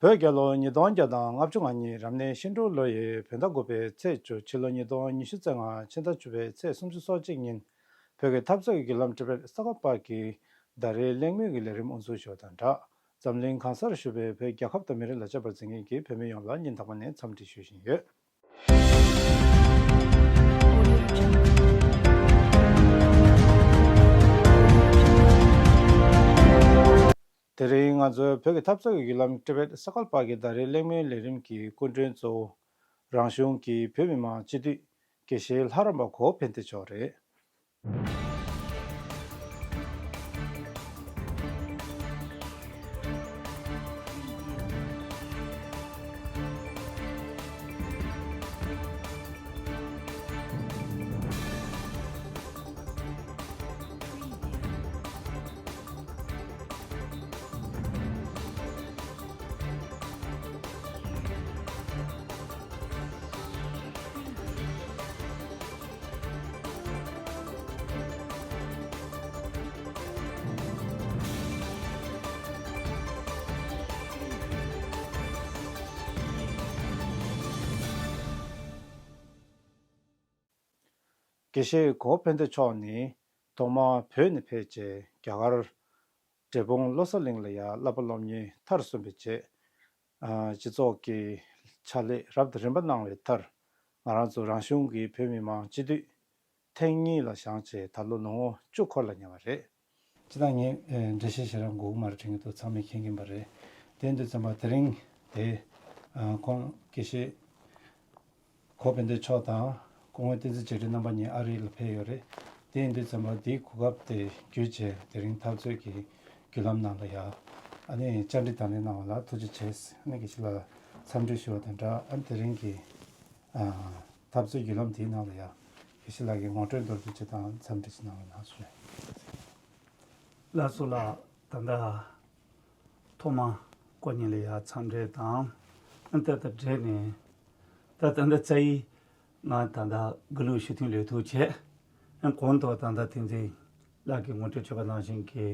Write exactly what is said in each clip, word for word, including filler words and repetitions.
བོད་རྒྱལ་ལོ་ཉིས་སྟོང་བརྒྱ་དང་ལྔ་བཅུ་ང་གཉིས་རབ་གནས་ཤིང་འབྲུག་ལོ་ཡི་བོད་ཟླ་དགུ་པའི་ཚེས་བཅུ། ཕྱི་ལོ་ཉིས་སྟོང་ཉི་ཤུ་རྩ་ལྔ་ཕྱི་ཟླ་བཅུ་པའི་ཚེས་སུམ་ཅུ་སོ་གཅིག་ཉིན། བོད་ཀྱི་འཐབ་རྩོད་ཀྱི་བརྒྱུད་ལམ་ཊི་བེཊ་ས་ག་པ་གི་ཟླ་རེའི་གླེང་མོལ་གྱི་ལས་རིམ་དབུ་འཛུགས་ཞུ་བ་དང་སྦྲགས། འཛམ་གླིང་གང་སར་བཞུགས་པའི་བོད་རྒྱལ་ཁབ་དང་མི་རིགས་ལ་ཕྱག་དཔར་མཛད་མཁན་གྱི་བོད་མི་ཡོངས་ལ་སྙིང་ཐག་པ་ནས་འཚམས་འདྲི་ཞུ་བཞིན་ཡོད། དེ་རིང་ང་ཚོའི་བོད་ཀྱི་འཐབ་རྩོད་ཀྱི་བརྒྱུད་ལམ་ཊི་བེཊ་ས་ག་པ་གི་ཟླ་རེའི་གླེང་མོལ་ལས་རིམ་གྱི་སྐུ་མགྲོན་གཙོ་བོ། རང་གཞུང་གི་བོད་མི་མང་སྤྱི་འཐུས་དགེ་བཤེས་ལྷ་རམས་པ་གོ་ཕན་བདེ་མཆོག་རེད། དགེ་བཤེས་གོ་ཕན་བདེ་མཆོག་ནི་ཐོག་མར་བོད་ནས་ཕེབས་རྗེས་རྒྱ་གར་འབྲས་སྤུངས་བློ་གསལ་གླིང་ལ་ཡང་བསླབ་པ་སློབ་གཉེར་མཐར་སོན་པའི་རྗེས། ཨ། སྤྱི་ཚོགས་ཀྱི་ཕྱག་ལས་རབ་དང་རིམ་པ་གནང་བའི་མཐར། ང་རང་ཚོ་རང་གཞུང་གི་བོད་མི་མང་སྤྱི་འཐུས་ཐེངས་གཉིས་ལ་བཞེངས་རྗེས་ད་ལོ་ལོ་ངོ་བཅུ་འཁོར་ལ་ཉེ་བ་རེད། སྤྱིར་བཏང་ངས་ཨེ་འགྲེལ་བཤད་ཞེ་དྲག་དགོས་ཀྱི་མ་རེད་དྲན་གྱི་འདུག་ཚང་མས་མཁྱེན་གྱིན་པ་རེད། དེ་འདུག་ཙམ་པ་དེ་རིང་དེ་ཨ་ཁོང་དགེ་བཤེས་གོ་ཕན་བདེ་མཆོག་དང་སྐུ་ངོ་བསྟན་འཛིན་རྒྱ་རི་རྣམ་པ་གཉིས་ཨ་རི་ལ་ཕེབས་ཡོད་རེད། དེ་ཡིན་དུས་ཙམ་པ་འདིའི་གོ་སྐབས་དེ་བརྒྱུད་བྱས་དེ་རིང་འཐབ་རྩོད་ཀྱི་བརྒྱུད་ལམ་ནང་ལ་ཡ་ཨ་ནི་བཅར་འདྲི་དང་ལེན་གནང་བ་ལ་ཐུགས་རྗེ་ཆེ། ཨ་ནི་དགེ་བཤེས་ལགས་འཚམས་འདྲི་ཞུ་བ་དང་སྦྲགས། ཨ་ནི་དེ་རིང་གི་ཨ་འཐབ་རྩོད་བརྒྱུད་ལམ་དེའི་ནང་ལ་ཡ་དགེ་བཤེས་ལགས་ཀྱིས་ངོ་སྤྲོད་མདོར་བསྡུས་ཅིག་དང་འཚམས་འདྲི་ཅིག་གནང་བ་གནང་ཞུ། ལགས་སོ་ལགས། ད་ལྟ་ཐོག་མ་སྐུ་ཉིད་ལ་ཡ་འཚམས་འདྲི་དང་། ཨ་ནི་ད་ལྟ་འབྲེལ་ནས་ད་ད་ལྟ་རྩ་ཡི་ང་ད་ལྟ་དགུ་ལོ་ཞུ་མཐུན་ལས་ཐོག་བྱས། ཨ་ནི་གོང་དུ་ད་ལྟ་བསྟན་འཛིན་ལགས་ཀྱིས་ངོ་སྤྲོད་བྱས་པ་ནང་བཞིན་གྱི་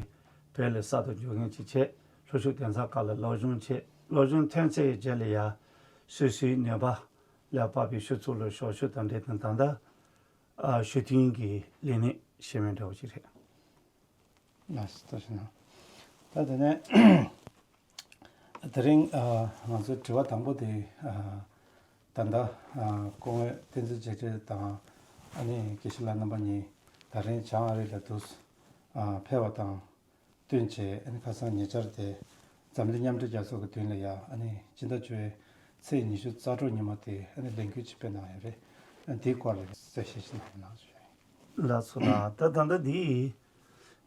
བོད་ལ་གསར་དུ་འབྱོར་མཁན་ཅིག་བྱས། ལྷོ་ཕྱོགས་གདན་ས་ཁག་ལ་སློབ་སྦྱོང་བྱས། སློབ་སྦྱོང་ཐོན་ཚར་རྗེས་ལ་ཡ་སོ་སོའི་ནུས་པ་ལ་དཔག་པའི་ཞུ་ཚོགས་ལ་ཞུགས་ཞུ་དང་འབྲེལ་དང་ད་ལྟ་ཨ་ཞུ་མཐུན་གྱི་ལས་གནས་བྱེད་མུས་འདྲ་བོ་ཅིག་རེད། ལགས་སོ། ཐུགས་རྗེ་གནང་། ད་དེ་ནས་དེ་རིང་ཨ་ང་ཚོའི་དྲི་བ་དང་པོ་དེ་ཨ་ད་ལྟ་ཨ་སྐུ་ངོ་བསྟན་འཛིན་རྒྱ་རི་དང་ཨ་ནི་དགེ་བཤེས་ལགས་རྣམ་པ་གཉིས་ད་རིང་བྱང་ཨ་རི་ལ་འདུག་ཨ་ཕེབས་པ་དང་བསྟུན་བྱས། ཨ་ནི་ཁ་སང་ཉེ་ཆར་དེ་འཛམ་གླིང་མཉམ་འབྲེལ་རྒྱལ་ཚོགས་ཀྱི་མདུན་ལ་ཡ་ཨ་ནི་སྤྱི་ཟླ་བཅུ་པའི་ཚེས་ཉི་ཤུ་རྩ་དྲུག་ཉིན་མོ་དེ་ཨ་ནི་ལས་འགུལ་ཅིག་སྤེལ་གནང་ཡོད་རེད། ཨ་ནི་དེའི་སྐོར་ལ་གསལ་བཤད་ཅིག་གནང་རོགས་གནང་ཞུ་ཡ་ཡིན། ལགས་སོ་ལགས། ད་ད་ལྟ་འདི་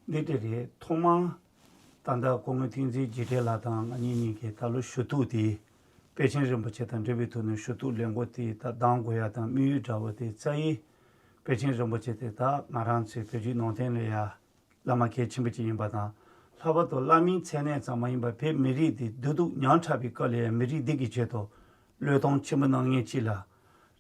འདི་འདྲ་རེད། ཐོག་མར་ད་ལྟ་སྐུ་ངོ་བསྟན་འཛིན་རྒྱ་རི་ལགས་དང་ང་གཉིས་གཉིས་ཀྱིས་ད་ལོ་ཞུ་གཏུག་དེ་པཎ་ཆེན་རིན་པོ་ཆེ་དང་འབྲེལ་བའི་ཐོག་ནས་ཞུ་གཏུག་ལས་འགུལ་དེ་ད་གདང་དགོས་ཡ་དང་དམིགས་ཡུལ་འདྲ་བོ་དེ་རྩ་བའི་པཎ་ཆེན་རིན་པོ་ཆེ་དེ་ད་ང་རང་ཚོའི་བོད་བརྒྱུད་ནང་བསྟན་ལ་ཡ་བླ་མ་གལ་ཆེན་པོ་ཅིག་ཡིན་པ་དང་། ལྷག་པར་དུ་བླ་མའི་མཚན་གནས་ཙམ་མ་ཡིན་པར་བོད་མི་རིགས་འདི་བདེ་སྡུག་ཉམ་ཐག་པའི་སྐབས་ལ་ཡང་མི་རིགས་འདི་གི་ཆེད་དུ་བློས་གཏོང་ཆེན་པོ་གནང་མཁན་ཅིག་ལ་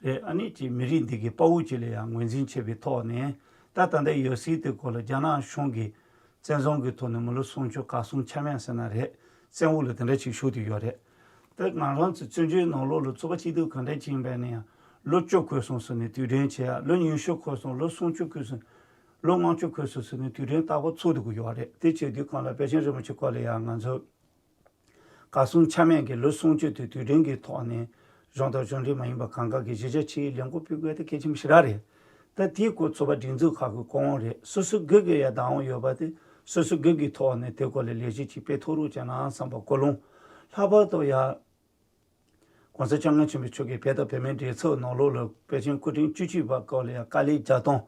རེད། ཨ་ནི་ཅིག་མི་རིགས་འདི་གི་དཔའ་བོ་ཅིག་ལ་ཡང་ངོས་འཛིན་བྱེད་པའི་ཐོག་ནས་ད་ད་ལྟ་ཡོད་སྲིད་དེ་སྐོར་ལ་རྒྱ་ནག་གཞུང་གིས་བཙན་བཟུང་གི་ཐོག་ནས་མི་ལོ་སུམ་ཅུ་གར་སོང་ཆ་མེད་ཟེར་ན་རེད། བཙོན་འོག་ལ་དེ་འདྲ་ཅིག་བཞུགས་བསྡད་ཡོད་རེད། ད་ང་རང་ཚོ་བཙན་བྱོལ་ནང་ལོགས་ལ་རྩོད་པ་གཅིག་སྡུད་གང་འདྲ་ཅིག་ཡིན་པ་ནས་ཡང་ལོ་བཅུ་འཁོར་སོང་ཟེར་ནས་དུས་དྲན་བྱེད་ཡ། ལོ་ཉི་ཤུ་འཁོར་སོང་། ལོ་སུམ་ཅུ་འཁོར་སོང་། ལོ་ལྔ་བཅུ་འཁོར་སོང་ཟེར་ནས་དུས་དྲན་རྟག་པར་འཚོགས་བསྡད་ཀྱི་ཡོད་རེད། དེ་བྱེད་དུས་སྒང་ལ་པཎ་ཆེན་རིན་པོ་ཆེ་སྐོར་ལ་ཡང་ང་ཚོ་གར་སོང་ཆ་མེད་ཀྱི་ལོ་སུམ་ཅུ་དེ་དུས་དྲན་གྱི་ཐོག་ནས་གཞུང་དང་གཞུང་འབྲེལ་མ་ཡིན་པ་གང་ག་གི་གཞིས་ཆགས་ཆེད་ལས་འགུལ་སྤེལ་དགོས་དེ་གལ་ཆེན་པོ་ཞེ་དྲག་རེད། ད་དེའི་སྐོར་ཚོགས་པ་སྒྲིག་འཛུགས་ཁག་གི་བཀའ་དབང་རེད། སོ་སོ་སྒེར་གྱི་ཡ་བདག་དབང་ཡོད་པ་དེ་སོ་སོ་སྒེར་གྱི་ཐོག་ནས་དེ་སྐོར་ལ་ལས་གཞི་ཅིག་སྤེལ་ཐུབ་རོགས་བྱས་ན་བསམ་པ་ཀུན་སློང་། ལྷག་པར་དུ་ཡ། ༸གོང་ས་༸སྐྱབས་མགོན་ཆེན་པོ་མཆོག་གིས་བོད་དང་བོད་མིའི་སྒྲིག་འཛུགས་ནང་ལོགས་ལ་པཎ་ཆེན་སྐུ་ཕྲེང་བཅུ་གཅིག་པ་སྐབས་ལ་ཡང་དཀའ་ལས་བརྒྱབ་སྟངས།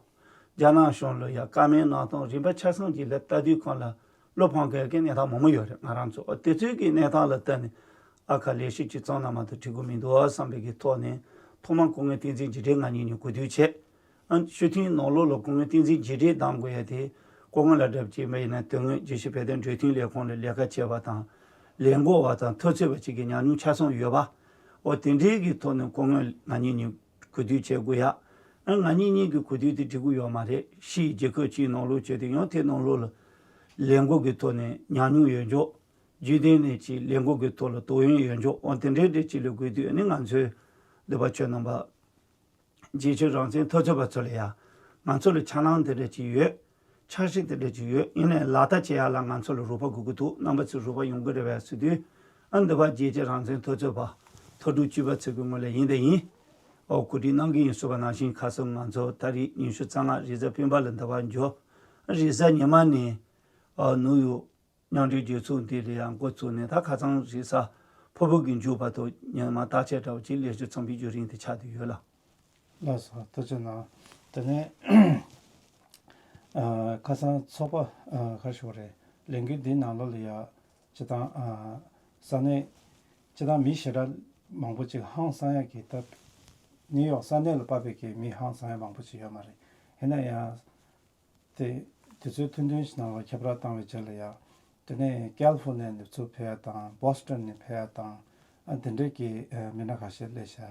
རྒྱ་ནག་གཞུང་ལ་ཡང་བཀའ་མོལ་གནང་སྟངས་རིམ་པ་ཆ་ཚང་ཅིག་ལ་ལྟ་དུས་སྒང་ལ་བློ་ཕམ་དགོས་ཀྱི་གནས་སྟངས་མང་པོ་ཡོད་རེད། ང་རང་ཚོ་དེ་ཚོའི་གི་གནས་སྟངས་ལ་ལྟ་ནས་ཨ་ཁ་ལས་གཞི་ཅིག་བརྩམས་ན་མ་གཏོགས་འགྲིག་གི་མི་འདུག་བསམ་པའི་གི་ཐོག་ནས་ཐོག་མར་སྐུ་ངོ་བསྟན་འཛིན་རྒྱ་རི་ང་གཉིས་ནས་གོ་བསྡུར་བྱས། ཨ་ནི་སྤྱི་འཐུས་ནང་ལོགས་ལ་སྐུ་ངོ་བསྟན་འཛིན་རྒྱ་རི་གདམ་དགོས་ཡ་དེ་སྐུ་ངོ་ལ་འདྲ་བྱས་པ་ཡིན་ན་དོན་དངོས་རྒྱལ་སྤྱིའི་བོད་དོན་གྲོས་མཐུན་ལས་ཁུངས་ལ་ལས་ཀ་བྱས་པ་དང་། ལས་འགུལ་བ་དང་འཐབ་རྩོད་པ་ཅིག་གི་ཉམས་མྱོང་ཆ་ཚང་ཡོད་པ། འོ་དེ་འདྲའི་གི་ཐོག་ནས་སྐུ་ངོ་ང་གཉིས་གཉིས་གོ་བསྡུར་བྱེད་དགོས་ཡ། ཨ་ང་གཉིས་གཉིས་ཀྱི་གོ་བསྡུར་དེ་འགྲིག་གི་ཡོད་མ་རེད། ཕྱིའི་རྒྱལ་ཁབ་ཅིག་ནང་ལོགས་བྱས་ཏེ་ཡང་དེ་ནང་ལོགས་ལ་ལས་འགུལ་གི་ཐོག་ནས་ཉམས་མྱོང་ཡོད་འཇོག་རྒྱུན་ལྡན་ནས་ཅིག་ལས་འགུལ་གྱི་ཐོག་ལ་དོ་དབྱིངས་ཡོད་འཇོག་འོ་དེ་འདྲའི་འདྲ་ཅིག་ལ་དགོས་དུས་ཨ་ནི་ང་ཚོའི་འདི་པ་ཁྱོད་རྣམ་པ་རྒྱལ་གཅེས་རང་བཙན་འཐབ་རྩོད་པ་ཚོ་ལ་ཡ་ང་ཚོ་ལ་འཆར་སྣང་དེ་འདྲ་ཅིག་ཡོད། འཆར་གཞི་དེ་འདྲ་ཅིག་ཡོད། ཡིན་ནའི་ལག་བསྟར་བྱེད་ཡ་ལ་ང་ཚོ་ལ་རོགས་པ་དགོས་ཀྱི་འདུག་རྣམ་པ་ཚོས་རོགས་པ་ཡོང་གི་རེད་པས་ཟེར་དུས་ཨ་འདི་པ་རྒྱལ་གཅེས་རང་བཙན་འཐབ་རྩོད་པ་མཐོ་གྲས་བཅུ་པ་ཚོ་གི་ངོས་ལ་ཡིན་དང་ཡིན། ཨོ་གོ་སྒྲིག་གནང་གི་ཡིན་ཟེར་བ་ནང་བཞིན་ཁ་སང་ང་ཚོ་ད་རེས་ཉི་ཤུ་རྩ་ལྔ་རེས་གཟའ་སྤེན་པ་ལ་འདི་པ་འབྱོར། རེས་གཟའ་ཉི་མ་ནས་ཨོ་ནུབ་ཡོད། མཉམ་འབྲེལ་རྒྱལ་ཚོགས་འདི་ལ་ཡང་འགོ་བཙུགས་ནས་ད་ཁ་སང་རེས་གཟའ་ཕུར་བུ་གི་མཇུག་བར་དུ་ཉི་མ་བརྟག་དཔྱད་འདྲ་བོ་ཅིག་ལས་ཞུ་ཚང་པའི་བརྒྱུད་རིམ་དེ་ཆགས་བསྡད་ཡོད་ལ། ལགས་སོ་ཐུགས་རྗེ་གནང་། དེ་ནས་ཨ་ཁ་སང་ཚོགས་པ་ཨ་ག་རེ་ཞུ་དགོས་རེད། ལས་འགུལ་འདིའི་ནང་ལོགས་ལ་ཡ་སྤྱི་བཏང་ཨ་ས་གནས་སྤྱི་བཏང་མི་ཞེ་དྲག་མང་པོ་ཅིག་ཧང་སང་ཡ་གི་སྟབས། ནིའུ་ཡོག་ས་གནས་ལ་དཔག་པའི་གི་མི་ཧང་སང་ཡ་མང་པོ་ཅིག་ཡོད་མ་རེད། ཡིན་ན་ཡང་། དེ་དུས་ཚོད་ཐུང་ཐུང་ཞིག་ནང་ལ་ཁྱབ་བསྒྲགས་བཏང་བའི་རྗེས་ལ་ཡང་། དེ་ནས་ཀལ་ཧྥོ་ནི་ཡ་ནས་ཚུར་ཕེབས་ཡ་དང་བོ་སི་ཊོན་ནས་ཕེབས་ཡ་དང་། ཨ་དེ་འདྲས་ཀྱི་ཨ་མི་སྣ་ཁ་ཤས་སླེབས་ཤག་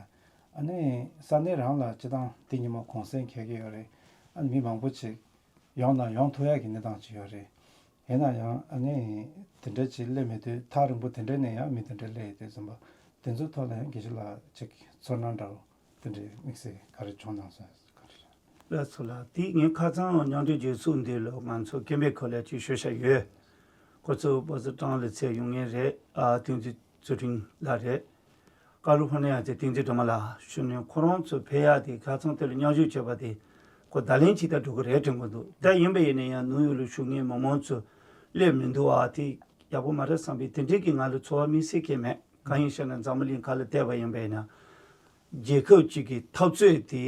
ཨ་ནི་ས་གནས་རང་ལ་སྤྱི་བཏང་དེ་ཉིན་མོ་གུང་སེང་འཁེལ་གྱི་ཡོད་རེད། ཨ་ནི་མི་མང་པོ་ཅིག་ཡོང་ན་ཡོང་ཐུབ་ཡ་གི་གནས་སྟངས་ཅིག་ཡོད་རེད། ཡིན་ན་ཡང་ཨ་ནི་དེ་འདྲ་ཅིག་སླེབས་མེད་དུས་ཐག་རིང་པོ་དེ་འདྲ་ནས་ཡང་མི་དེ་འདྲ་སླེབས་ཡོད་དུས་ཙམ་པ་དེ་ཚོའི་ཐོག་ལ་ཡང་དགེ་བཤེས་ལགས་ཅིག་ཚོར་སྣང་འདྲ་བོ་དེ་འདྲའི་དམིགས་བསལ་ག་རེ་བྱུང་སྣང་སོང་ག་རེ། ལགས་སོ་ལགས། དེ་ངས་ཁ་སང་མཉམ་འབྲེལ་རྒྱལ་ཚོགས་འདི་ལ་ང་ཚོ་སྐད་འབོད་ཁོ་ལ་ཅིག་ཞུ་བཞག་ཡོད། ཁོ་ཚོ་བོད་ཟི་ཀྲང་ལ་ཚད་ཡོང་མཁན་རེད། ཨ་བསྟན་འཛིན་ཚུལ་ཁྲིམས་ལགས་རེད། ཀ་ལི་ཧྥོ་ནི་ཡ་ཚེ་བསྟན་འཛིན་སྒྲོལ་མ་ལགས་ཞུ་ནས་ཁོ་རང་ཚོ་ཕེབས་ཡག་དེ་ཁ་སང་དེ་ལ་མཉམ་ཞུགས་བྱས་པ་དེ་ཁོ་བརྡ་ལན་ཅིག་ད་འགྲོ་གི་རེད་དྲན་གི་འདུག་ད་ཡིན་པ་ཡིན་ན་ཡང་ནུབ་ཡུལ་ལ་བཞུགས་མཁན་མི་མང་ཚོ་སླེབས་མི་འདུག་ཨ་དེ་ཡག་པོ་མ་རེད་བསམ་པའི་དེ་འདྲའི་གི་ང་ལ་ཚོར་བ་དམིགས་བསལ་གང་མེད། གང་ཡིན་ཞེ་ན་འཛམ་བུ་གླིང་ཁ་ལ་བལྟས་པ་ཡིན་པ་ཡིན་ན། རྒྱལ་ཁབ་ཅིག་གི་འཐབ་རྩོད་དེ་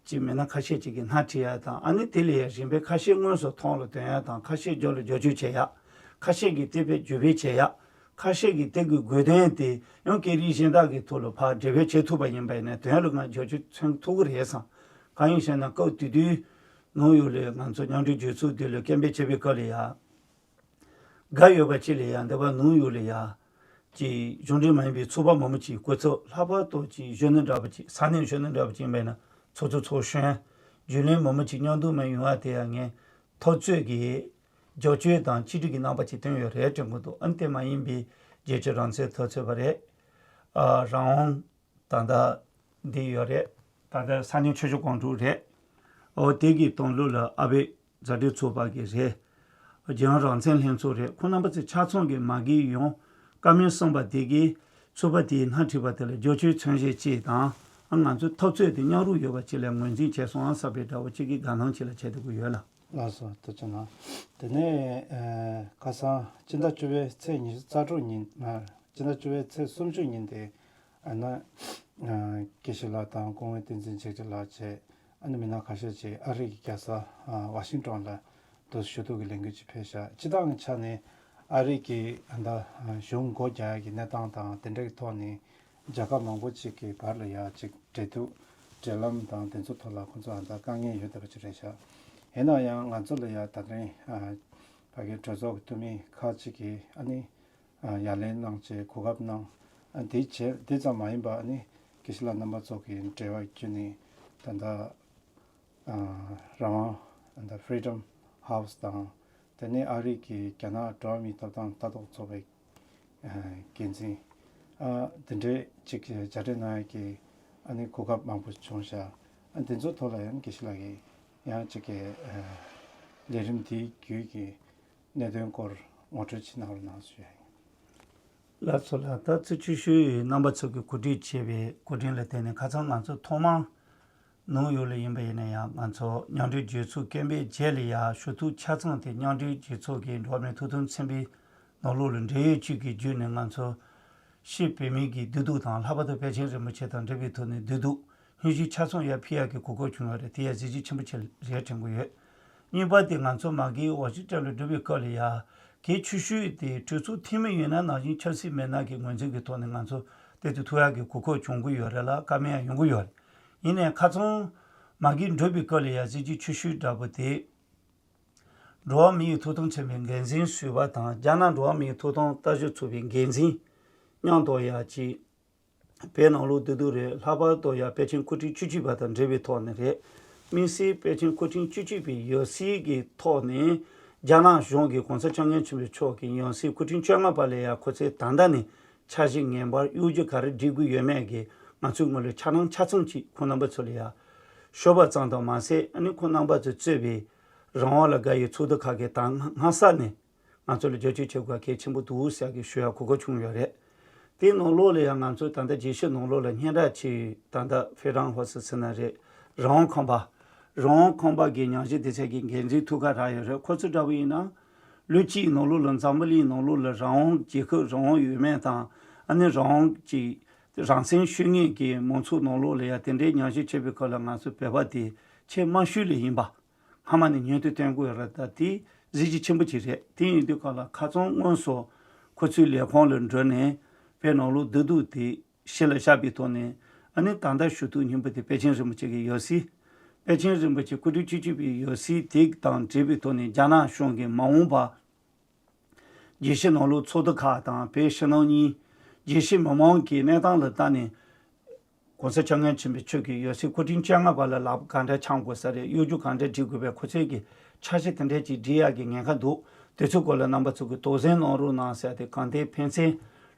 ཅིག་མི་སྣ་ཁ་ཤས་ཅིག་གིས་སྣ་ཁྲིད་ཡ་དང་ཨ་ནི་དེ་ལས་ཡ་གཞན་པའི་ཁ་ཤས་དངོས་སུ་མཐོང་ལ་དོན་ཡ་དང་ཁ་ཤས་རྒྱབ་ལ་རྒྱབ་སྐྱོར་བྱེད་ཡ། ཁ་ཤས་ཀྱིས་དེ་བས་བརྒྱུད་སྤེལ་བྱེད་ཡ། ཁ་ཤས་ཀྱིས་དེ་གི་དགོས་དོན་དེ་ཡང་སྐད་རིགས་གཞན་དག་གི་ཐོག་ལ་ཕར་འགྲེལ་བཤད་བྱེད་ཐུབ་པ་ཡིན་པ་ཡིན་ན་དོན་ལ་ང་རྒྱབ་སྐྱོར་མཚོན་ཐུབ་ཀྱི་རེད་བསམ། གང་ཡིན་ཞེ་ན་སྐབས་དེ་དུས་ནང་ཡོད་ལས་ང་ཚོ་མཉམ་འབྲེལ་རྒྱལ་ཚོགས་འདི་ལ་སྐད་འབོད་བྱེད་པའི་སྐབས་ལ་ཡ། དགའ་ཡོད་པ་ཅིག་ལ་ཡང་འདི་པ་ནང་ཡོད་ལ་ཡང་། ཅིག་གཞུང་འབྲེལ་མ་ཡིན་པའི་ཚོགས་པ་མང་པོ་ཅིག་སྐུ་ཚབ་ལྷག་པར་དུ་ཅིག་གཞོན་ནུ་འདྲ་པོ་ཅིག་ས་གནས་གཞོན་ནུ་འདྲ་པོ་ཅིག་ཡིན་པས་ན་ཚོགས་གཙོ་ཚོགས་གཞོན། རྒྱུན་ལས་མང་པོ་ཅིག་མཉམ་དུ་མ་ཡོང་བ་དེ་ཡང་ངས་འཐབ་རྩོད་ཀྱི་རྒྱབ་སྐྱོར་དང་གཅིག་སྒྲིལ་གྱི་རྣམ་པ་ཅིག་བསྟན་ཡོད་རེད་དྲན་གྱི་འདུག་ཨ་ནི་དེ་མ་ཡིན་པའི་རྒྱལ་གཅེས་རང་བཙན་འཐབ་རྩོད་པ་རེད། ཨ་རང་དབང་། ད་ལྟ་འདི་ཡོད་རེད། ད་ལྟ་ས་གནས་ཆོས་ཕྱོགས་གོང་དྲུག་རེད། འོ་དེ་གི་དོན་ལུགས་ལ་ཨ་བེ་མཛའ་འབྲེལ་ཚོགས་པ་གི་རེད། རྒྱལ་ཡོངས་རང་བཙན་ལྷན་ཚོགས་རེད། ཁོང་རྣམ་པ་ཚོས་ཆ་ཚང་གི་མ་གི་ཡོང་བཀའ་མོལ་གསུངས་པ་དེ་གིས་ཚོགས་པ་དེའི་སྣེ་ཁྲིད་པ་དེ་ལ་རྒྱབ་སྐྱོར་མཚོན་བྱེད་ཅིག་དང་ཨ་ང་ཚོའི་འཐབ་རྩོད་དེ་མཉམ་རུབ་ཡོད་པ་ཅིག་ལ་ངོས་འཛིན་བྱས་སོང་ཨ་བསམ་པའི་འདྲ་བོ་ཅིག་གི་དགའ་སྣང་ཅིག་ལ་བྱེད་ཐུབ་ཀྱི་ཡོད་ལ། ལགས་སོ་ཐུགས་རྗེ་གནང་། དེ་ནས་ཨ་ཁ་སང་སྤྱི་ཟླ་བཅུ་པའི་ཚེས་ཉི་ཤུ་རྩ་དྲུག་ཉིན་ཨ་སྤྱི་ཟླ་བཅུ་པའི་ཚེས་སུམ་ཅུ་ཉིན་དེ། ཨ་ནི། ཨ་དགེ་བཤེས་ལགས་དང་སྐུ་ངོ་བསྟན་འཛིན་འཇིགས་བྲལ་ལགས་བཅས་ཨ་ནི་མི་སྣ་ཁ་ཤས་ཅིག་ཨ་རི་གི་རྒྱལ་ས་ཨ་ཝ་ཤིང་ཊོན་ལ་དུ་ཞུ་གཏུག་གི་ལས་འགུལ་ཅིག་ཕེབས་ཤག་སྤྱི་བཏང་གི་ཆ་ནས་ཨ་རི་གི་ཨ་ད་གཞུང་སྒོ་རྒྱག་ཡ་གི་གནས་སྟངས་དང་དེ་འདྲ་གི་ཐོག་ནས་རྒྱལ་ཁབ་མང་པོ་ཅིག་གི་བར་ལ་ཡ་ཅིག་འབྲེལ་གཏུག་འབྲེལ་ལམ་དང་དེ་ཚོ་ཐོག་ལ་ཁོང་ཚོ་ཨ་ད་དཀའ་ངལ་ཡོད་བསྡད་པ་ཅིག་རེད་ཤག་ཡིན་ན་ཡང་ང་ཚོ་ལ་ཡ་ད་རིང་ཨ་ཕ་གི་གྲོས་ཚོགས་ཀྱི་འཐུས་མི་ཁག་ཅིག་གིས་ཨ་ནི། ཡ་ལན་གནང་བྱས་གོ་སྐབས་གནང་། དེ་བྱས་དེ་ཙམ་མ་ཡིན་པ་ནི་དགེ་བཤེས་ལགས་རྣམ་པ་ཚོ་གི་འབྲེལ་བ་བརྒྱུད་ནས་ད་ལྟ་རང་དབང་ད་Freedom House་དང་དེ་ནས་ཨ་རི་གི་རྒྱ་ནག་འགྲོ་བ་མིའི་ཐོབ་ཐང་ལྟ་རྟོག་ཚོགས་པའི་འགན་འཛིན་དེ་འདྲས་ཅིག་མཇལ་འཕྲད་གནང་ཡ་གི་ཨ་ནི་གོ་སྐབས་མང་པོ་བྱུང་ཤག་དེ་ཚོའི་ཐོག་ལ་ཡང་དགེ་བཤེས་ལགས་ཀྱིས་ཡང་ཅིག་གི་ལས་རིམ་དེའི་བརྒྱུད་ཀྱི་གནད་དོན་སྐོར་ངོ་སྤྲོད་ཅིག་གནང་རོགས་གནང་ཞུ་ཡ་ཡིན། ལགས་སོ་ལགས། ད་ཚེས་བཅུ་བཞི་ཡི་རྣམ་པ་ཚོ་གིས་གོ་སྒྲིག་བྱས་པའི་གོ་སྒྲིག་ལ་བརྟེན་ནས་ཁ་སང་ང་ཚོ་ཐོག་མར་ནིའུ་ཡོག་ལ་ཡིན་པ་ཡིན་ན་ཡང་ང་ཚོ་མཉམ་འབྲེལ་རྒྱལ་ཚོགས་སྐད་འབོད་རྗེས་ལ་ཡང་ཞུ་གཏུག་ཆ་ཚང་དེ་མཉམ་འབྲེལ་རྒྱལ་ཚོགས་ཀྱི་འགྲོ་བ་མིའི་ཐོབ་ཐང་ཚན་པའི་ནང་ལོགས་ལ་འབྲེལ་ཡོད་ཅིག་གི་བརྒྱུད་ནས་ང་ཚོ་ཕྱི་བོད་མིའི་གི་བདེ་སྡུག་དང་ལྷག་པར་དུ་པཎ་ཆེན་རིན་པོ་ཆེ་དང་འབྲེལ་བའི་ཐོག་ནས་བདེ་སྡུག་སྙན་ཞུ་ཆ་ཚང་ཡར་ཕུལ་ཡག་གི་གོ་སྐབས་བྱུང་བ་རེད། དེ་ཡང་གཟི་བརྗིད་ཆེན་པོ་ཆེ་རེད་དྲན་གྱི་ཡོད། གཉིས་པ་དེ་ང་ཚོ་མ་གིའི་ཝ་ཤིང་ཊོན་ལ་འགྲོ་བའི་སྐབས་ལ་ཡ། གལ་ཆེ་ཤོས་དེ་གྲོས་ཚོགས་འཐུས་མི་ཡིན་ན་ནང་བཞིན་ཆབ་སྲིད་མི་སྣ་གི་ངོས་འཛིན་གྱི་ཐོག་ནས་ང་ཚོ་བདེ་སྡུག་ཐོབ་ཡག་གི་གོ་སྐབས་བྱུང་གི་ཡོད་རེད་ལ་བཀའ་མོལ་ཡང་ཡོང་གི་ཡོད་རེད། ཡིན་ནའི་ཁ་སང་མ་གིའི་འགྲོ་བའི་སྐབས་ལ་ཡ་གཟི་བརྗིད་ཆེ་ཤོས་འདྲ་པོ་དེ། འགྲོ་བ་མིའི་ཐོབ་ཐང་ཚན་པའི་འགན་འཛིན་ཟུར་པ་དང་རྒྱ་ནག་འགྲོ་བ་མིའི་ཐོབ་ཐང་ལྟ་ཞིབ་ཚོགས་པའི་འགན་འཛིན་མཉམ་དུ་ཡ་གཅིག་བོད་ནང་ལོགས་བདེ་སྡུག་རེད། ལྷག་པར་དུ་ཡང་དཔལ་ཆེན་སྐུ་ཕྲེང་བཅུ་གཅིག་པ་དང་འབྲེལ་བའི་ཐོག་ནས་རེད། དམིགས་བསལ་དཔལ་ཆེན་སྐུ་ཕྲེང་བཅུ་གཅིག་པའི་ཡང་སྲིད་ཀྱི་ཐོག་ནས་ རྒྱ་ནག་གཞུང་གིས་གོང་ས་སྐྱབས་མགོན་ཆེན་པོ་མཆོག་གི་ཡང་སྲིད་སྐུ་ཕྲེང་བཅོ་ལྔ་པ་ལ་ཡང་ཁོ་ཚོས་ད་ལྟ་ནས་འཆར་གཞི་ངེས་པར་གཡོ་སྒྱུ་ག་རེ་སྒྲིག་དགོས་ཡོད་མེད་ཀྱི་ང་ཚོའི་ངོས་ལ་འཆར་སྣང་ཆ་ཚང་ཅིག་ཁོང་རྣམ་པ་ཚོ་ལ་ཡང་ཤོད་པ་ཙམ་དུ་མ་ཟད། ཨ་ནི་ཁོང་རྣམ་པ་ཚོས་གཙོས་པའི་རང་དབང་ལ་དགའ་བའི་ཚོགས་འདུ་ཁག་གིས་ད་སྔ་ས་ནས་ང་ཚོ་ལ་རྒྱབ་སྐྱོར་བྱེད་དགོས་གལ་ཆེན་པོ་འདུག་ཟེར་གྱི་ཞུ་ཡ་གོ་སྐབས་བྱུང་ཡོད་རེད། དེའི་ནང་ལོགས་ལ་ཡང་ང་ཚོ་ད་ལྟ་རྒྱལ་སྤྱིའི་ནང་ལོགས་ལ་སྙན་གྲགས་ཆེ་བའི་ད་ལྟ་ཧྥེ་རང་ཧོ་སི་ཟེར་ན་རེད། རང་དབང་ཁང་པ། རང་དབང་ཁང་པ་གི་ཉམས་ཞིབ་སྡེ་ཚན་གྱི་འགན་འཛིན་ཐུགས་ཁག་རག་ཡོད་རེད། ཁོ་ཚོ་འདྲ་བོ་ཡིན་ན། ལོ་གཅིག་ནང་ལོགས་ལ་འཛམ་བུ་གླིང་ནང་ལོགས་ལ་རང་དབང་རྒྱལ་ཁབ་རང་དབང་ཡོད་མེད་དང་། ཨ་ནི་རང་དབང་གི་རང་བཙན་ཤོད་མཁན་གྱི་མང་ཚོགས་ནང་ལོགས་ལ་ཡང་དེ་འདྲའི་ཉམས་ཞིབ་བྱེད་པའི་སྐབས་ལ་ང་ཚོ་བོད་པ་དེ་ཆེས་དམའ་ཤོས་ལ་ཡིན་པ། སྔ་མ་ནས་ཉན་དུ་བསྟན་དགོས་རེད། ད་དེ་གཟི་བརྗིད་ཆེན་པོ་ཅིག་རེད། དེ་ཡིན་དུས་སྐབས་ལ་ཁ་རྩང་དངོས་སུ་ཁོ་ཚོའི་ལས་ཁུངས་ལ་འགྲོ་ནས་བོད་ནང་ལོགས་བདེ་སྡུག་དེ་གཞི་ལ་བཞག་པའི་ཐོག་ནས། ཨ་ནི་ད་ལྟ་ཞུ་གཏུག་སྙིང་པོ་དེ་པཎ་ཆེན་རིན་པོ་ཆེ་གི་ཡང་སྲིད། པཎ་ཆེན་རིན་པོ་ཆེ་སྐུ་ཕྲེང་བཅུ་གཅིག་པའི་ཡང་སྲིད་དེ་དང་འབྲེལ་བའི་ཐོག་ནས་རྒྱ་ནག་གཞུང་གིས་མ་འོངས་པ་རྒྱལ་སྤྱི་ནང་ལོགས་ཚོགས་འདུ་ཁག་དང་བོད་ཕྱི་ནང་གཉིས་རྒྱལ་སྤྱི་མི་མང་གི་གནས་སྟངས་ལ་བལྟས་ནས། གོང་ས་སྐྱབས་མགོན་ཆེན་པོ་མཆོག་གི་ཡང་སྲིད་སྐུ་ཕྲེང་བཅོ་ལྔ་པ་ལ་ལག་པ་ག་འདྲ་འཆང་དགོས་ས་རེད། གཡོ་སྒྱུ་ག་འདྲ་སྒྲིག་དགོས་པའི་ཁོ་ཚོས་ཀྱི་འཆར་གཞི་དེ་འདྲ་ཅིག་སྒྲིག་ཡག་གི་ཉེན་ཁ་འདུག་དེ་ཚོའི་སྐོར་ལ་རྣམ་པ་ཚོ་གིས་དོགས་ཟོན་གནང་རོགས་གནང་ཟེར་ཏེ། གང་ལྟར་ཕན་ཚུན་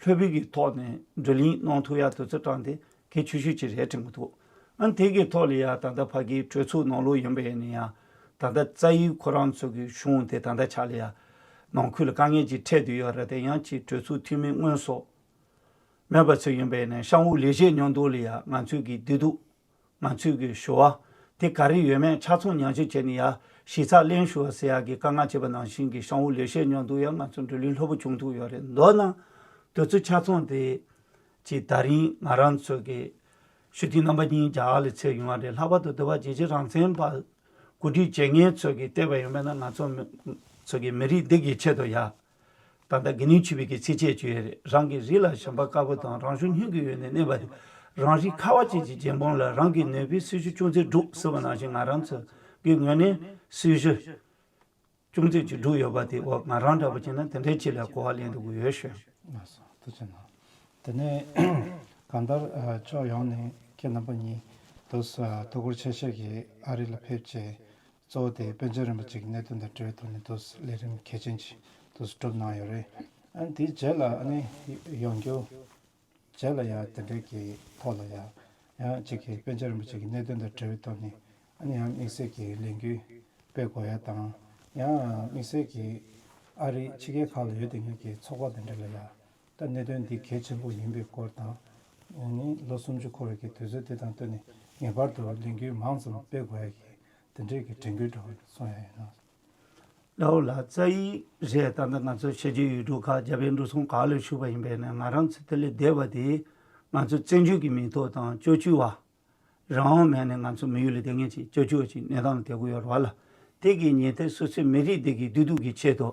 ལྷོད་པོའི་གི་ཐོག་ནས་བགྲོ་གླེང་གནང་ཐུབ་ཡག་དེ་ཚོ་དྲངས་ཏེ་གལ་ཆེ་ཤོས་ཅིག་རེད་དྲན་གྱི་འདུག་ཨ་ནི་དེ་གི་ཐོག་ལ་ཡང་ད་ལྟ་ཕ་གིའི་གྲོས་ཚོགས་ནང་ལོགས་ཡིན་པ་ཡིན་ན་ཡང་། ད་ལྟ་རྩ་ཡིག་ཁོ་རང་ཚོ་གི་གཞུང་དེ་ད་ལྟ་ཆ་ལ་ཡང་ནང་ཁུལ་ལ་དཀའ་ངལ་ཅིག་འཕྲད་བསྡད་ཡོད་རེད། དེ་ཡང་ཅིག་གྲོས་ཚོགས་འཐུས་མི་དངོས་སུ་མེད་པ་ཚོ་ཡིན་པ་ཡིན་ན་ཡང་། གཤམ་འོག་ལས་བྱེད་མཉམ་དུ་ལ་ཡང་ང་ཚོའི་གི་བདེ་སྡུག་ང་ཚོའི་གི་ཞུ་བ་དེ་ག་རེ་ཡོད་མེད་ཆ་ཚང་ཉམས་ཞིབ་བྱས་ནས་ཡང་ཞིབ་ཚགས་གླེང་ཞུ་བ་ཟེར་ཡག་གི་བཀའ་མངགས་བྱས་པ་ནང་བཞིན་གྱི་གཤམ་འོག་ལས་བྱེད་མཉམ་དུ་ཡང་ང་ཚོ་བགྲོ་གླེང་ལྷུག་པོ་བྱུང་ཐུབ་ཡོད་རེད། མདོར་ན་དུས་ཚོད་ཆ་ཚང་དེ་ཅིག་ད་རིང་ང་རང་ཚོ་གི་སྤྱི་འཐུས་རྣམ་པ་གཉིས་རྒྱ་གར་ལ་ཚད་ཡོང་བ་རེད། ལྷག་པར་དུ་འདི་བ་རྒྱལ་སྤྱི་རང་བཙན་པ་གོ་སྒྲིག་བྱེད་མཁན་ཚོ་གིས་བལྟས་པ་ཡིན་པ་ན། ང་ཚོ་མི་ཚོ་གི་མི་རིགས་འདི་གི་ཆེད་དུ་ཡ། ད་ལྟ་དགེ་འདུན་ཆོས་འཕེལ་གྱི་ཚིགས་བཅད་ཅིག་ཡོད་རེད། རང་གི་རིགས་ལ་ཞེན་པ་དཀར་པོ་དང་། རང་གཞུང་སྙིང་གི་ཡུལ་ནས་གནས་པ་དེ། རང་རིགས་ཁ་བ་ཅན་གྱི་རྒྱལ་འབངས་ལ། རང་གི་ནུས་པའི་སྲི་ཞུ་ཅུང་ཟད་སྒྲུབ་ཟེར་བ་ནང་བཞིན། ང་རང་ཚོ་གི་ངོས་ནས་སྲི་ཞུ་ཅུང་ཟད་ཅིག་བསྒྲུབས་ཡོད་པ་དེ། འོ་ང་རང་འདྲ་པོ་བྱས་ན་དེ་འདྲའི་ཆེད་ལ་གོ་བ་ལེན་འདུག་གི་ཡོད་ཞུ། ལགས་སོ། ཐུགས་རྗེ་གནང་། དེ་ནས་གང་ལྟར་ཨ་ཕྱོགས་ཡོངས་ནས་ཁྱེད་རྣམ་པ་གཉིས་དུས་ཐུགས་ཁུར་ཆེ་ཤོས་ཀྱིས་ཨ་རི་ལ་ཕེབས་བྱས། གཙོ་བོ་དེ་པཎ་ཆེན་རིན་པོ་ཆེ་གི་གནད་དོན་དང་འབྲེལ་བའི་ཐོག་ནས་དུས་ལས་རིམ་གལ་ཆེན་ཅིག་དུས་གྲུབ་གནང་ཡོད་རེད། ཨ་ནི་དེའི་རྗེས་ལ་ཨ་ནི་ཡོང་རྒྱུ། རྗེས་ལ་ཡང་དེ་འདྲའི་གི་ཐོག་ལ་ཡང་ཡང་གཅིག་གི་པཎ་ཆེན་རིན་པོ་ཆེ་གི་གནད་དོན་དང་འབྲེལ་བའི་ཐོག་ནས་ཨ་ནི་ཡང་དམིགས་བསལ་གྱི་ལས་འགུལ་སྤེལ་དགོས་ཡ་དང་། ཡང་དམིགས་བསལ་གྱི་ཨ་རི་ཕྱི་རྒྱལ་ཁག་ལ་ཡོད་བསྡད་མཁན་གྱི་ཚོགས་པ་དེ་འདྲ་ལ་ཡང་ད་གནད་དོན་འདི་གལ་ཆེན་པོ་ཡིན་པའི་སྐོར་དང་། ཨ་ནི་ལོ་སུམ་ཅུ་འཁོར་བའི་གི་དུས་ཚོད་དེ་དང་བསྟུན་ནས་ངེས་པར་དུ་ལས་འགུལ་མང་ཙམ་སྤེལ་དགོས་ཡ་གི་དེ་འདྲའི་གི་དྲན་སྐུལ་འདྲ་བོ་གསུང་ཡ་ཡིན་ན། ལའོ་ལ་རྩ་ཡིག་རེད། ད་ལྟ་ང་ཚོ་ཕྱི་རྒྱལ་ཡུལ་གྲུ་ཁག་རྒྱ་བལ་འབྲུག་གསུམ་ག་ལ་བཞུགས་པ་ཡིན་པས་ན། ང་རང་ཚོ་དེ་ལས་འདས་པ་དེ་ང་ཚོ་བཙན་བྱོལ་གྱི་མིང་ཐོག་དང་བཅའ་བཅའ་བ་རང་དབང་མེད་ནས་ང་ཚོ་མི་ཡུལ་ལ་བསྡད་མཁན་ཅིག་བཅའ་བཅའ་བ་ཅིག་གནས་སྟངས་ལ་བསྡད་དགོས་ཡོད་རེད་བ་ལ། དེ་གི་ཉིན་དེ་སོ་སོའི་མི་རིགས་འདི་གི་བདེ་སྡུག་གི་ཆེད་དུ།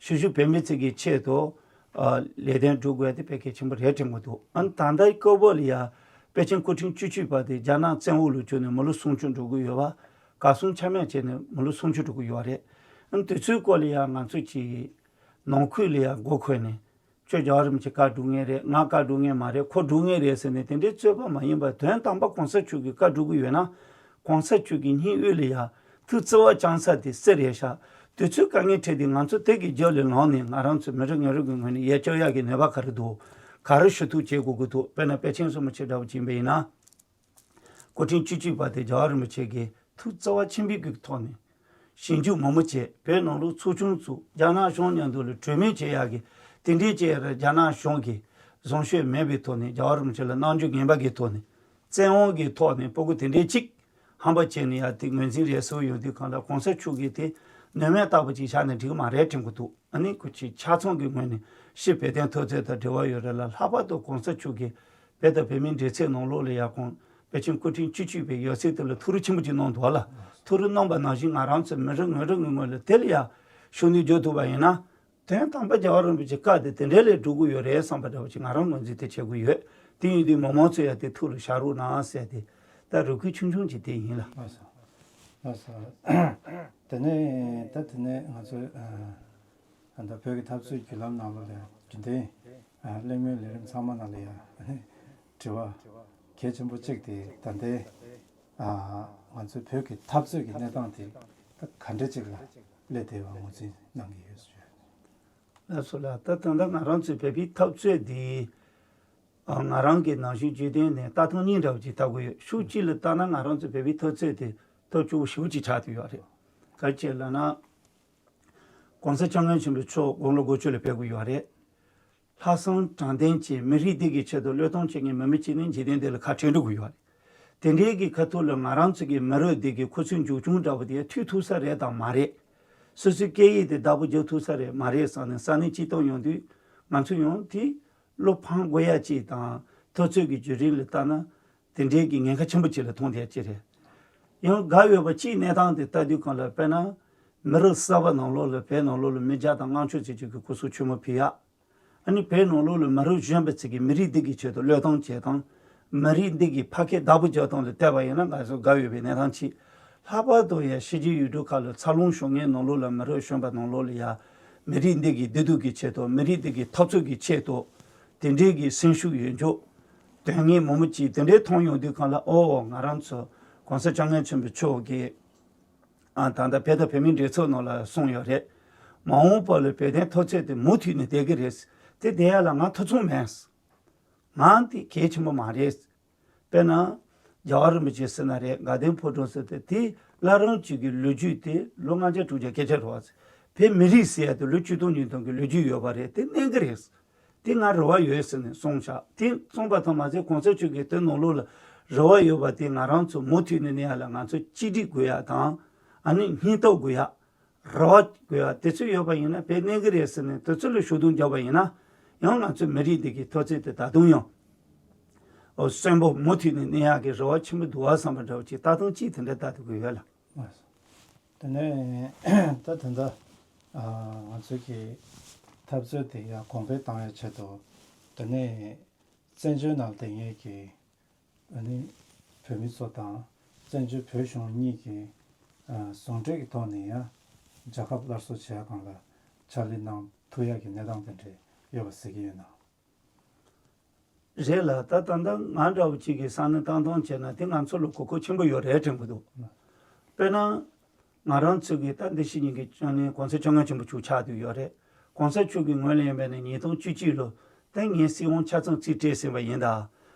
ཞུ་ཞུ་བོད་མི་ཚོ་གི་ཆེད་དུ། ཨ་ལས་དོན་སྒྲུབ་དགོས་ཡ་དེ་དཔེ་གལ་ཆེན་པོ་རེད་དྲན་གྱི་འདུག་ཨ་ནི་ད་ལྟའི་སྐབས་བབ་ལ་ཡ་པཎ་ཆེན་སྐུ་ཕྲེང་བཅུ་གཅིག་པ་དེ་རྒྱ་ནག་བཙན་འོག་ལ་བཅུག་ནས་མི་ལོ་སུམ་ཅུ་འགྲོ་གི་ཡོད་པ། གར་སོང་ཆ་མེད་བྱས་ནས་མི་ལོ་སུམ་ཅུ་འགྲོ་གི་ཡོད་རེད། ཨ་ནི་དེ་ཚོའི་སྐོར་ལ་ཡང་ང་ཚོ་གི་ནང་ཁུལ་ལ་ཡང་མགོ་འཁོར་ནས། ཁྱོད་རྒྱལ་བ་རིན་པོ་ཆེ་བཀའ་སྒྲུབ་མཁན་རེད། ང་བཀའ་སྒྲུབ་མཁན་མ་རེད། ཁོ་སྒྲུབ་མཁན་རེད་ཟེར་ནས་དེ་འདྲའི་རྩོད་པ་མ་ཡིན་པར། དོན་དམ་པ་གོང་ས་མཆོག་གིས་བཀའ་སྒྲུབ་ཀྱི་ཡོད་ན། གོང་ས་མཆོག་གི་སྙིང་དབུས་ལ་ཡང་ཐུགས་བརྩེ་བ་བཅངས་ས་དེ་གསེར་རེད་ཤག་དེ་ཚོའི་དཀའ་ངལ་འཕྲད་དུས་ང་ཚོ་དེ་གི་རྒྱབ་ལ་ལངས་ནས། ང་རང་ཚོ་མི་རེ་ངོ་རེ་གི་ངོས་ནས་ཡར་བསྐྱོད་ཡག་གི་ནུས་པ་ག་རེ་འདུག་ག་རེ་ཞུ་གཏུག་བྱེད་དགོས་ཀྱི་འདུག་དཔེར་ན་པཎ་ཆེན་རིན་པོ་ཆེ་འདྲ་བོ་ཅིག་ཡིན་པ་ཡིན་ན། སྐུ་ཕྲེང་བཅུ་གཅིག་པ་དེ་རྒྱལ་བ་རིན་པོ་ཆེ་གིས་ཐུགས་བརྩེ་བ་ཆེན་པོའི་གི་ཐོག་ནས་ཞིབ་འཇུག་མང་པོ་བྱས། བོད་ནང་ལོགས་ཚོགས་ཆུང་བཙུགས། རྒྱ་ནག་གཞུང་མཉམ་དུ་ལ་གྲོས་མོལ་བྱེད་ཡག་གི་དེ་འདྲའི་བྱས་ཡ་རེད། རྒྱ་ནག་གཞུང་གིས་བཟང་སྤྱོད་མེད་པའི་ཐོག་ནས་རྒྱལ་བ་རིན་པོ་ཆེ་ལ་རྣམ་འགྱུར་ངན་པ་གི་ཐོག་ནས། བཙན་དབང་གི་ཐོག་ནས་སྤུ་གུ་དེ་འདྲའི་གཅིག་ཧམ་པ་བྱས་ནས་ཡ་དེ་ངོས་འཛིན་རེ་ཟུང་ཡོང་དུས། གང་ལྟར་གོང་ས་མཆོག་གིས་དེ་ནུས་མེད་ལྟ་བུ་ཅིག་བཞག་ནས་འགྲིག་གི་མ་རེད་དྲན་གྱི་འདུག་ཨ་ནི་ཁོ་ཆེ་ཆ་ཚང་གི་ངོས་ནས་ཕྱི་བོད་དོན་འཐབ་རྩོད་དང་འབྲེལ་བ་ཡོད་རེད་ལ། ལྷག་པར་དུ་གོང་ས་མཆོག་གིས་བོད་དང་བོད་མིའི་འབྲེལ་ཚད་ནང་ལོགས་ལ་ཡ་གོང་པཎ་ཆེན་སྐུ་ཕྲེང་བཅུ་གཅིག་པའི་ཡང་སྲིད་དེ་ལ་ཐུགས་རེ་ཆེན་པོ་ཅིག་གནང་འདུག་བ་ལ། ཐུགས་རེ་གནང་བ་ནང་བཞིན་ང་རང་ཚོ་མི་རེ་ངོ་རེ་གི་ངོས་ལ་དེ་ལ་ཡ་ཤུགས་སྣོན་རྒྱག་ཐུབ་པ་ཡིན་ན། དོན་དམ་པ་རྒྱལ་བ་རིན་པོ་ཆེ་བཀའ་དེ་དེ་འདྲའི་ལས་སྒྲུབ་ཀྱི་ཡོད་རེད་བསམ་པ་འདྲ་བོ་ཅིག་ང་རང་ངོས་འཛིན་དེ་བྱེད་ཀྱི་ཡོད། དེ་ཡིན་དུས་མི་མང་ཚོས་ཡ་དེ་ཐུགས་ལ་བཞག་རོགས་གནང་ཟེར་ཏེ། ད་རེ་སྐུལ་ཆུང་ཆུང་ཅིག་དེ་ཡིན་ལ། ལགས་སོ། ལགས་སོ། དེ་ནས་ད་དེ་ནས་ང་ཚོས་ཨ་ད་ལྟ་བོད་ཀྱི་འཐབ་རྩོད་བརྒྱུད་ལམ་ནང་ལོགས་ལ་རྒྱུན་ལྡན་ཨ་གླེང་མོལ་ལས་རིམ་ཚང་མ་ནང་ལ་ཡང་དྲི་བ་གལ་ཆེན་པོ་གཅིག་དེ། ད་ལྟའི་ཨ་ང་ཚོའི་བོད་ཀྱི་འཐབ་རྩོད་ཀྱི་གནས་སྟངས་དེ་ད་ག་འདྲ་ཅིག་ལ་ ལས་དེ་བ་ངོས་འཛིན་གནང་གི་ཡོད་ཟེར། ལགས་སོ་ལགས། ད་ད་ལྟ་ང་རང་ཚོའི་བོད་པའི་འཐབ་རྩོད་འདི། ཨ། ང་རང་གི་ནང་བཞིན་བརྗོད་དོན་ནི་ལྟ་སྟངས་གཉིས་འདྲ་བ་ཅིག་ལྟ་དགོས་ཡོད། ཕྱོགས་གཅིག་ལ་ལྟ་ན་ང་རང་ཚོའི་བོད་པའི་འཐབ་རྩོད་དེ་སྟོབས་སྐྱོ་བོ་ཞེ་པོ་ཅིག་ཆགས་བསྡད་ཡོད་རེད། ག་རེ་བྱས་ལབ་ན། ༸གོང་ས་༸སྐྱབས་མགོན་ཆེན་པོ་མཆོག་དགུང་ལོ་དགུ་བཅུ་ལ་ཕེབས་ཀྱི་ཡོད་རེད། ལྷག་བསམ་དྲང་བདེན་གྱིས་མི་རིགས་འདི་གི་ཆེད་དུ་བློས་གཏོང་བྱེད་མཁན་མི་མི་གཅིག་ནི་འཇིག་རྟེན་འདི་ལ་ཁ་བྲལ་འགྲོ་གི་ཡོད་རེད། དེ་འདྲའི་གི་ཁ་ཐུག་ལ་ང་རང་ཚོ་གི་མི་རབས་འདི་གི་ཁུ་ཚུར་མཇུག་སྐྱོང་འདྲ་བོ་དེ་མཐུད་ཐུབ་ས་རེད་དང་མ་རེད། སོ་སོའི་སྐད་ཡིག་དེ་བདག་པོ་རྒྱག་ཐུབ་ས་རེད་མ་རེད་བསམ་ནས་ས་གནས་སྤྱི་བཏང་ཡོང་དུས། ང་ཚོ་ཡང་དེ་བློ་ཕམ་དགོས་ཡ་ཅིག་དང་། འཐབ་རྩོད་ཀྱི་བརྒྱུད་རིམ་ལ་ལྟ་ན། དེ་འདྲའི་གི་ཉེན་ཁ་ཆེན་པོ་ཅིག་ལ་མཐོང་བསྡད་ཀྱི་རེད། ཡང་དགའ་འོས་པ་གཅིག་གནས་སྟངས་དེ་ལྟ་དུས་གང་ལ་དཔེར་ན། མི་རབས་གསར་པ་ནང་ལོགས་ལ་བོད་ནང་ལོགས་ལ་མི་བརྒྱ་དང་ལྔ་བཅུ་ཙམ་ཅིག་གི་སྐུ་གཟུགས་མཆོད་མེ་ཕུལ་ཡ། ཨ་ནི་བོད་ནང་ལོགས་ལ་མི་རབས་གཞོན་པ་ཚོ་གིས་མི་རིགས་འདི་གི་ཆེད་དུ་བློས་གཏོང་བྱེད་སྟངས། མི་རིགས་འདི་གི་ཕ་སྐད་བདག་པོ་རྒྱག་སྟངས་ལ་བལྟས་པ་ཡིན་ན་ང་ཚོ་དགའ་འོས་པའི་གནས་སྟངས་ཅིག་ལྷག་པར་དུ་ཡང་ཕྱི་རྒྱལ་ཡུལ་གྲུ་ཁག་ལ་འཚར་ལོངས་བྱུང་མཁན་ནང་ལོགས་ལ་མི་རབས་གཞོན་པ་ནང་ལོགས་ལ་ཡང་། མི་རིགས་འདི་གི་བདེ་སྡུག་གི་ཆེད་དུ། མི་རིགས་འདི་གི་འཐབ་རྩོད་ཀྱི་ཆེད་དུ། དེ་འདྲའི་གི་སེམས་ཤུགས་ཡོད་འཇོག་དོན་ངན་མང་པོ་ཅིག་དེ་འདྲའི་མཐོང་ཡོང་དུས་གང་ལ། ཨོ། ང་རང་ཚོ་༸གོང་ས་༸སྐྱབས་མགོན་ཆེན་པོ་མཆོག་གིས། ཨ། ད་ལྟ་བོད་དང་བོད་མིའི་འབྲེལ་ཚོགས་ནང་ལ་གསུངས་ཡོད་རེད། མ་འོངས་པ་ལ་བོད་དོན་འཐབ་རྩོད་དེ་མུ་མཐུད་ནས་བསྡད་ཀྱི་རེད། དེ་བསྡད་ཡ་ལ་ང་ཐུབ་ཚོད་མེད། ང་དེ་གལ་ཆེན་པོ་མ་རེད། དཔེར་ན། རྒྱལ་བ་རིན་པོ་ཆེ་ཟེར་ན་རེད། དགའ་ལྡན་ཕོ་བྲང་ཟེར་ཏེ། དེ་བླ་བྲང་གཅིག་གི་ལོ་རྒྱུས་དེ་ལོ་ལྔ་བརྒྱ་དྲུག་བརྒྱ་སྐད་ཆ་རེད་བ། བོད་མི་རིགས་ཟེར་ཡ་དེ་ལོ་ཆིག་སྟོང་ཉིས་སྟོང་གི་ལོ་རྒྱུས་ཡོད་པ་རེད། དེ་གནས་ཀྱི་རེད། དེ་ང་རེ་བ་ཡོད་ཟེར་ནས་གསུངས་བཞག་དེ་གསུངས་པ་ཙམ་མ་ཟད། གོང་ས་མཆོག་གིས་དེ་ནང་ལོགས་ལ་རེ་བ་ཡོད་པ་དེ། ང་རང་ཚོ་མུ་མཐུད་ནས་གནས་ཡ་ལ་ང་ཚོ་གཅིག་སྒྲིལ་དགོས་ཡ་དང་། ཨ་ནི་སྙིང་སྟོབས་དགོས་ཡ། རེ་བ་དགོས་ཡ་དེ་ཚོ་ཡོད་པ་ཡིན་ན་བོད་གནས་ཀྱི་རེད་ཟེར་ནས་དེ་ཚོ་ལ་ཤུགས་རྡུང་རྒྱག་པ་ཡིན་ན། ཡང་ང་ཚོའི་མི་རིགས་འདི་གི་འཐབ་རྩོད་དེ་ད་དུང་ཡང་། ཨོ། གསོན་པོ་མུ་མཐུད་ནས་གནས་ཡག་གི་རེ་བ་ཆེན་པོ་འདུག་བ་བསམ་པ་འདྲ་བོ་ཅིག་ལྟ་སྟངས་གཅིག་དེ་འདྲ་ལྟ་དགོས་ཡོད་ལ། དེ་ནས་ད་ད་ལྟ་ང་ཚོ་གི་འཐབ་རྩོད་དེ་ཡང་གོང་འཕེལ་བཏང་ཡ་ཆེད་དུ། དེ་ནས་བཙན་བྱོལ་ནང་བསྡད་མཁན་གྱི་ཨ་ནི་བོད་མི་ཚོ་དང་བཙན་བྱོལ་བོད་གཞུང་གཉིས་ཀྱི་ཨ་ཟུང་འབྲེལ་གྱི་ཐོག་ནས་ཡང་རྒྱལ་ཁབ་སླར་གསོ་བྱེད་ཡ་སྒང་ལ་ཕྱག་ལས་གནང་ཐུབ་ཡ་གི་གནས་སྟངས་དེ་འདྲ་ཡོད་པ་གཟིགས་ཀྱི་ཡོད་ན། རེད་ལ། ད་ད་ལྟ་ང་འདྲ་བོ་གཅིག་གིས་བསམ་བློ་བཏང་སྟངས་བྱས་ན་དེ་ང་ཚོ་ལ་དགོས་མཁོ་ཆེན་པོ་ཡོད་རེད་དྲན་གྱི་འདུག་དཔེར་ན། ང་རང་ཚོ་གིས་ད་འདི་ཕྱི་ཉིན་གྱི་ཅང་ནས་གོང་ས་སྐྱབས་མགོན་ཆེན་པོ་མཆོག་ཆགས་བསྡད་ཡོད་རེད། གོང་ས་མཆོག་གི་ངོས་ལ་ཡིན་པ་ནས་ཉིས་སྟོང་བཅུ་གཅིག་ལོ་ད་ངས་སྲིད་དབང་ཆ་ཚང་རྩིས་སྤྲད་ཟིན་པ་ཡིན་ད།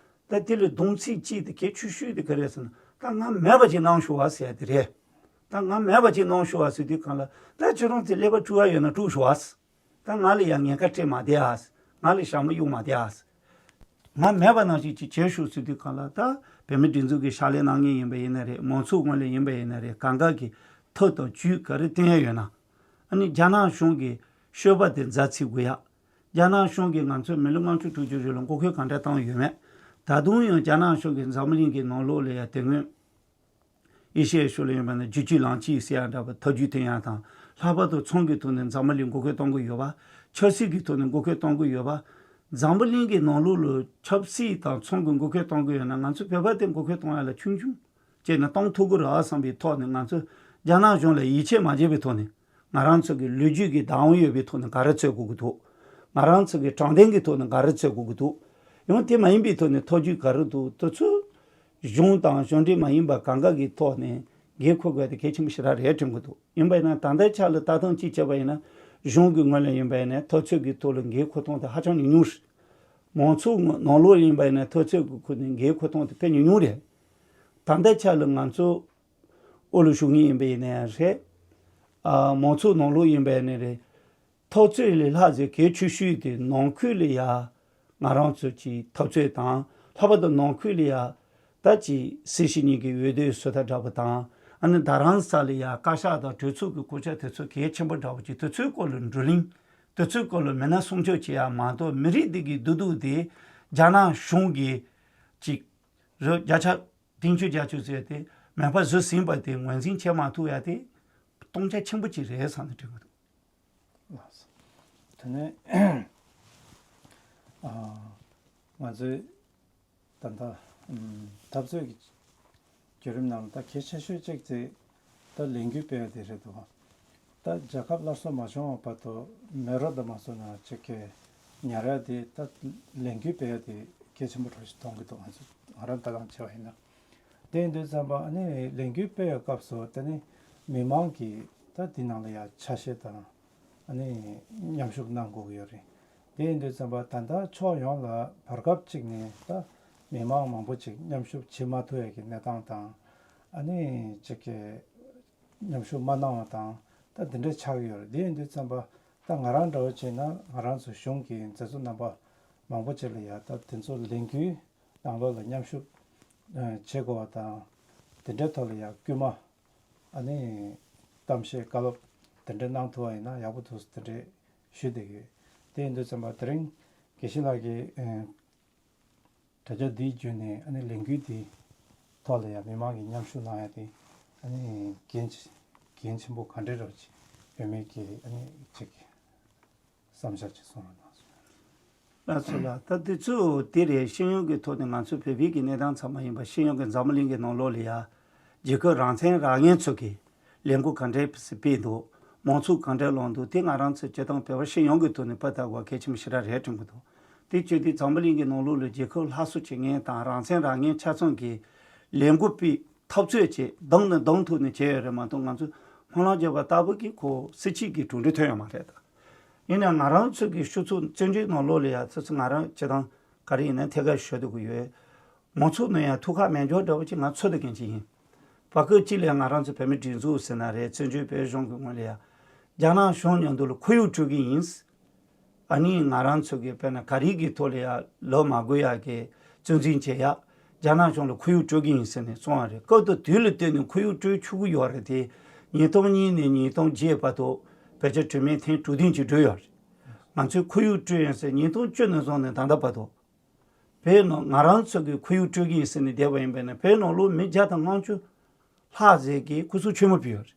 ད་དེ་ལ་གདོང་ཚིག་གཅིག་དེ་གལ་ཆེ་ཤོས་དེ་ག་རེད་ཟེར་ན། ད་ང་མེད་པ་ཅིག་གནང་ཤོག་ཨ་ཟེར་ཡ་དེ་རེད། ད་ང་མེད་པ་ཅིག་གནང་ཤོག་ཨ་ཟེར་དུས་གང་ལ། ད་ཁྱོད་རང་ཚོས་ཀླད་པ་དཀྲུག་ཡ་ཡོད་ན་དཀྲུག་ཤོག་ཨ། ད་ང་ལ་ཡང་ཉེན་ཁ་སྤྲད་མ་བསྡད་ཨ། ང་ལ་ཞྭ་མོ་གཡུག་མ་བསྡད་ཨ། ང་མེད་པ་ནང་བཞིན་ཅིག་བྱེད་ཤོག་ཟེར་དུས་གང་ལ། ད་བོད་མི་སྒྲིག་འཛུགས་ཀྱི་ཕྱག་ལས་གནང་མཁན་ཡིན་པ་ཡིན་ན་རེད། མང་ཚོགས་ངོས་ལ་ཡིན་པ་ཡིན་ན་རེད། གང་ག་གི་ཐབས་དང་ཇུས་ག་རེ་བསྟན་ཡ་ཡོད་ན། ཨ་ནི་རྒྱ་ནག་གཞུང་གི་སྤྱོད་པ་དེ་མཛའ་བརྩེ་དགོས་ཡ། རྒྱ་ནག་གཞུང་གིས་ང་ཚོ་མི་ལོ་ལྔ་བཅུ་དྲུག་ཅུ་རིང་ལ་མགོ་སྐོར་གང་འདྲ་བཏང་ཡོད་མེད། ད་དུང་ཡང་རྒྱ་ནག་གཞུང་གིས་འཛམ་བུ་གླིང་གི་ནང་ལོགས་ལ་ཡ་དེ་སྔོན། ཨེ་ཤི་ཡའི་ཕྱོགས་ལ་ཡིན་པ་ན་རྒྱུད་གཅིག་ལམ་གཅིག་ཟེར་ཡ་འདྲ་བ་ཐབས་ཇུས་བསྟན་ཡ་དང་། ལྷག་པར་དུ་ཚོང་གི་ཐོག་ནས་འཛམ་བུ་གླིང་མགོ་སྐོར་གཏོང་གི་ཡོད་པ། ཆབ་སྲིད་ཀྱི་ཐོག་ནས་མགོ་སྐོར་གཏོང་གི་ཡོད་པ། འཛམ་བུ་གླིང་གི་ནང་ལོགས་ལ་ཆབ་སྲིད་དང་ཚོང་གི་མགོ་སྐོར་གཏོང་གི་ཡོད་ན། ང་ཚོ་བོད་པ་དེ་མགོ་སྐོར་གཏོང་ཡ་ལ་ཆུང་ཆུང་བྱས་ནས་གཏོང་ཐུབ་ཀྱི་རེད་བསམ་པའི་ཐོག་ནས། ང་ཚོ་རྒྱ་ནག་གཞུང་ལ་ཡིད་ཆེས་མ་བྱས་པའི་ཐོག་ནས། ང་རང་ཚོ་གི་ལོ་རྒྱུས་ཀྱི་བདག་དབང་ཡོད་པའི་ཐོག་ནས་ག་རེ་རྩོད་དགོས་ཀྱི་འདུག་ང་རང་ཚོ་གི་དྲང་བདེན་གྱི་ཐོག་ནས་ག་རེ་རྩོད་དགོས་ཀྱི་འདུག་ཡང་དེ་མ་ཡིན་པའི་ཐོག་ནས་ཐབས་ཇུས་ག་རེ་འདུག་དེ་ཚོ་གཞུང་དང་གཞུང་འབྲེལ་མ་ཡིན་པ་གང་ག་གི་ཐོག་ནས་འགན་འཁུར་དགོས་དེ་གལ་ཆེན་པོ་ཞེ་དྲག་རེད་དྲན་གྱི་འདུག་ཡིན་པ་ཡིན་ན་ད་ལྟའི་ཆ་ལ་ལྟ་སྟངས་གཅིག་བྱས་པ་ཡིན་ན། གཞུང་གི་ངོས་ལ་ཡིན་པ་ཡིན་ན་འཐབ་རྩོད་ཀྱི་ཐོག་ལ་འགན་འཁུར་སྟངས་དེ་ཧ་ཅང་ཉུང་ཉུང་རེད། མང་ཚོགས་ནང་ལོགས་ཡིན་པ་ཡིན་ན་འཐབ་རྩོད་ཀྱི་ཁུལ་ནས་འགན་འཁུར་སྟངས་དེ་དཔེ་ཉུང་ཉུང་རེད། ད་ལྟའི་ཆ་ལ་ང་ཚོ་དབུ་ལ་བཞུགས་མཁན་ཡིན་པ་ཡིན་ན་ཡང་རེད། ཨ། མང་ཚོགས་ནང་ལོགས་ཡིན་པ་ཡིན་ན་རེད། འཐབ་རྩོད་ལས་ལྷག་ཙམ་གལ་ཆེ་ཤོས་དེ་ནང་ཁུལ་ལ་ཡ་ང་རང་ཚོ་གི་འཐབ་རྩོད་དང་། ལྷག་པར་དུ་ནང་ཁུལ་ལ་ཡ་ད་ཅིག་སྲིད་ཞི་གཉིས་ཀྱི་འོས་བསྡུ་བཟོ་ཐབས་འདྲ་པོ་དང་། ཨ་ནི་རྡ་རམ་ས་ལ་ཡ་བཀའ་ཤག་དང་གྲོས་ཚོགས་ཀྱི་སྐོར་ཆ་དེ་ཚོ་གལ་ཆེན་པོ་འདྲ་པོ་ཅིག་དེ་ཚོའི་སྐོར་ལ་བགྲོ་གླེང་། དེ་ཚོའི་སྐོར་ལ་མི་སྣ་སྲུང་སྐྱོབ་བྱེད་ཡ་མ་གཏོགས། མི་རིགས་འདི་གི་བདེ་སྡུག་དེ་རྒྱ་ནག་གཞུང་གིས་ཅིག་རེ་བརྒྱ་ཆ་བདུན་ཅུ་བརྒྱད་ཅུ་ཟེར་ཏེ་མེད་པ་བཟོ་ཟིན་པ་དེ་ངོས་འཛིན་བྱེད་མ་ཐུབ་ཡ་དེ་སྟོང་ཆ་ཆེན་པོ་ཅིག་རེད་བསམ་ནས་དྲན་གྱི་འདུག་ལགས་སོ། དེ་ནས་ཨ། ང་ཚོའི་ད་ལྟ་ཨམ་འཐབ་རྩོད་ཀྱི་བརྒྱུད་རིམ་ནང་ལ་ད་གལ་ཆེ་ཤོས་གཅིག་དེ་ད་ལས་འགུལ་སྤེལ་ཡ་དེ་རེད་འདུག་ད་རྒྱལ་ཁབ་སླར་གསོ་མ་བྱུང་བ་བར་དུ་མེ་རོ་དང་མ་སོང་ན་ཅིག་གི་ཉར་ཡ་དེ། ད་ལས་འགུལ་སྤེལ་ཡ་དེ་གལ་ཆེན་པོ་འདྲ་ཞིག་མཐོང་གི་འདུག་ང་ཚོ་ང་རང་ལྟ་སྟངས་བྱས་པ་ཡིན་ན། དེ་ཡིན་དུས་ཙམ་པ་ཨ་ནི་ལས་འགུལ་སྤེལ་བའི་སྐབས་སུ་ད་ནི་མི་མང་གི་ ད་འདི་ནང་ལ་ཡང་ཆ་ཤས་དང་ཨ་ནི་མཉམ་ཞུགས་གནང་དགོས་ཀྱི་ཡོད་རེད། དེ་ཡིན་དུས་ཙམ་པ་ད་ལྟ་ཕྱོགས་ཡོངས་ལ་བར་སྐབས་གཅིག་ནས་ད་མི་མང་མང་པོ་ཅིག་མཉམ་ཞུགས་བྱེད་མ་ཐུབ་ཡ་གི་གནས་སྟངས་དང་ཨ་ནི་གཅིག་གི་མཉམ་ཞུགས་མ་གནང་བ་དང་ད་དེ་འདྲ་ཆགས་ཀྱི་ཡོད་རེད། དེ་ཡིན་དུས་ཙམ་པ་ད་ང་རང་འདྲ་བོ་བྱས་ན་ང་རང་ཚོ་གཞུང་གི་མཛད་གཙོ་རྣམ་པ་མང་པོ་ཅིག་ལ་ཡ་ད་དེ་ཚོ་ལས་འགུལ་ནང་ལོགས་ལ་མཉམ་ཞུགས་ཨ་བྱེད་དགོས་པ་དང་དེ་འདྲའི་ཐོག་ལ་ཡ་སྐུལ་མ་ཨ་ནི་གཏམ་བཤད་བཀའ་སློབ་དེ་འདྲ་གནང་ཐུབ་པ་ཡིན་ན་ཡག་པོ་འདུག་དེ་འདྲ་ཞུས་བསྡད་ཡོད། དེ་ཡིན་དུས་ཙམ་པ་དེ་རིང་དགེ་བཤེས་ལགས་ཀྱིས་ཨ་དྲ་རྒྱ་འདིའི་བརྒྱུད་ནས་ཨ་ནི་ལས་འགུལ་འདིའི་ཐོག་ལ་ཡང་མི་མང་གིས་མཉམ་ཞུགས་གནང་ཡ་དེ་ཨ་ནི་འགན་ཆེ་འགན་ཆེན་པོ་ག་འདྲ་རེད་ཅེས་ཡོད་མེད་ཀྱི་ཨ་ནི་ཅིག་བསམ་འཆར་ཅིག་གསུང་རོགས་གནང་སོང་། ལགས་སོ་ལགས། ད་དུས་ཚོད་དེ་རེད། ཤེས་ཡོན་གྱི་ཐོག་ནས་ང་ཚོ་བོད་པའི་གི་གནས་སྟངས་ཙམ་མ་ཡིན་པར་ཤེས་ཡོན་གྱི་འཛམ་བུ་གླིང་གི་ནང་ལོགས་ལ་ཡ་རྒྱལ་ཁབ་རང་བཙན་རག་མཁན་ཚོ་གིས་ལས་འགུལ་ག་འདྲས་སྤེལ་འདུག་མང་ཚོགས་ག་འདྲས་ལངས་འདུག་དེ་ང་རང་ཚོ་སྤྱིར་བཏང་བོད་པ་ཤེས་ཡོན་གྱི་ཐོག་ནས་དཔེ་ལྟ་དགོས་གལ་ཆེན་པོ་ཞེ་དྲག་རེད་དྲན་གྱི་འདུག་དེ་བྱས་དུས་འཛམ་བུ་གླིང་གི་ནང་ལོགས་ལ་རྒྱལ་ཁབ་སླར་གསོ་བྱེད་མཁན་དང་རང་བཙན་རག་མཁན་ཆ་ཚང་གིས་ལས་འགུལ་སྤེལ། འཐབ་རྩོད་བྱས་གདོང་ནས་གདོང་ཐུག་ནས་བྱས་ཡོད་རེད་མ་གཏོགས་ང་ཚོ་སྨོན་ལམ་རྒྱབ་པ་ལྟ་བུ་གི་ཁོ་སྲིད་བྱུས་ཀྱི་གྲུབ་འབྲས་ཐོན་ཡོད་མ་རེད་ད། ཡིན་ནའང་ང་རང་ཚོ་གི་ཤུགས་ཚོགས་བཙན་བྱོལ་ནང་ལོགས་ལ་ཡ་ཚོ་ཚོ་ང་རང་སྤྱིར་བཏང་ག་རེ་ཡིན་ན་ཐད་ཀར་ཞུ་འདོད་ཀྱི་ཡོད། མང་ཚོགས་ནང་ཡང་ཐུགས་ཁག་མེད་འཇོག་འདྲ་བོ་ཅིག་ང་ཚོ་ད་མཁན་ཅིག་ཡིན། བར་སྐབས་གཅིག་ལ་ང་རང་ཚོ་བོད་མི་སྒྲིག་འཛུགས་ཟེར་ན་རེད། བཙན་བྱོལ་བོད་གཞུང་གི་ངོས་ལ་ཡ་རྒྱ་ནག་གཞུང་མཉམ་དུ་ལ་ཁོར་ཡུག་སྤྲོད་ཀྱི་ཡིན། ཨ་ནི་ང་རང་ཚོ་གི་དཔེར་ན་ག་རེ་གི་ཐོག་ལ་ཡ་ལོག་མ་དགོས་ཡ་གི་གཙོ་འཛིན་བྱེད་ཡ། རྒྱ་ནག་གཞུང་ལ་ཁོར་ཡུག་སྤྲོད་ཀྱི་ཡིན་ཟེར་ནས་གསུངས་པ་རེད། སྐབས་དང་དུས་ལ་བལྟས་ནས་ཁོར་ཡུག་སྤྲོད་ཆོག་གི་ཡོད་རེད་དེ། ཉིས་སྟོང་གཉིས་ནས་ཉིས་སྟོང་བརྒྱད་བར་དུ་བོད་རྒྱ་གྲོས་མོལ་ཐེངས་དྲུག་བདུན་ཅིག་གྲོལ་ཡོད་རེད། ང་ཚོས་ཁོར་ཡུག་སྤྲོད་ཡིན་ཟེར་ཉིས་སྟོང་བཅུ་ནས་བཟུང་ནས་ད་ལྟ་བར་དུ། བོད་ནང་ང་རང་ཚོ་གིས་ཁོར་ཡུག་སྤྲོད་ཀྱི་ཡིན་ཟེར་ནས་བསྡད་པ་ཡིན་པས་ན་བོད་ནང་ལོ་མི་བརྒྱ་དང་ལྔ་བཅུ་ལྷག་ཟིག་གིས་སྐུ་གཟུགས་མཆོད་མེ་ཕུལ་ཡོད་རེད།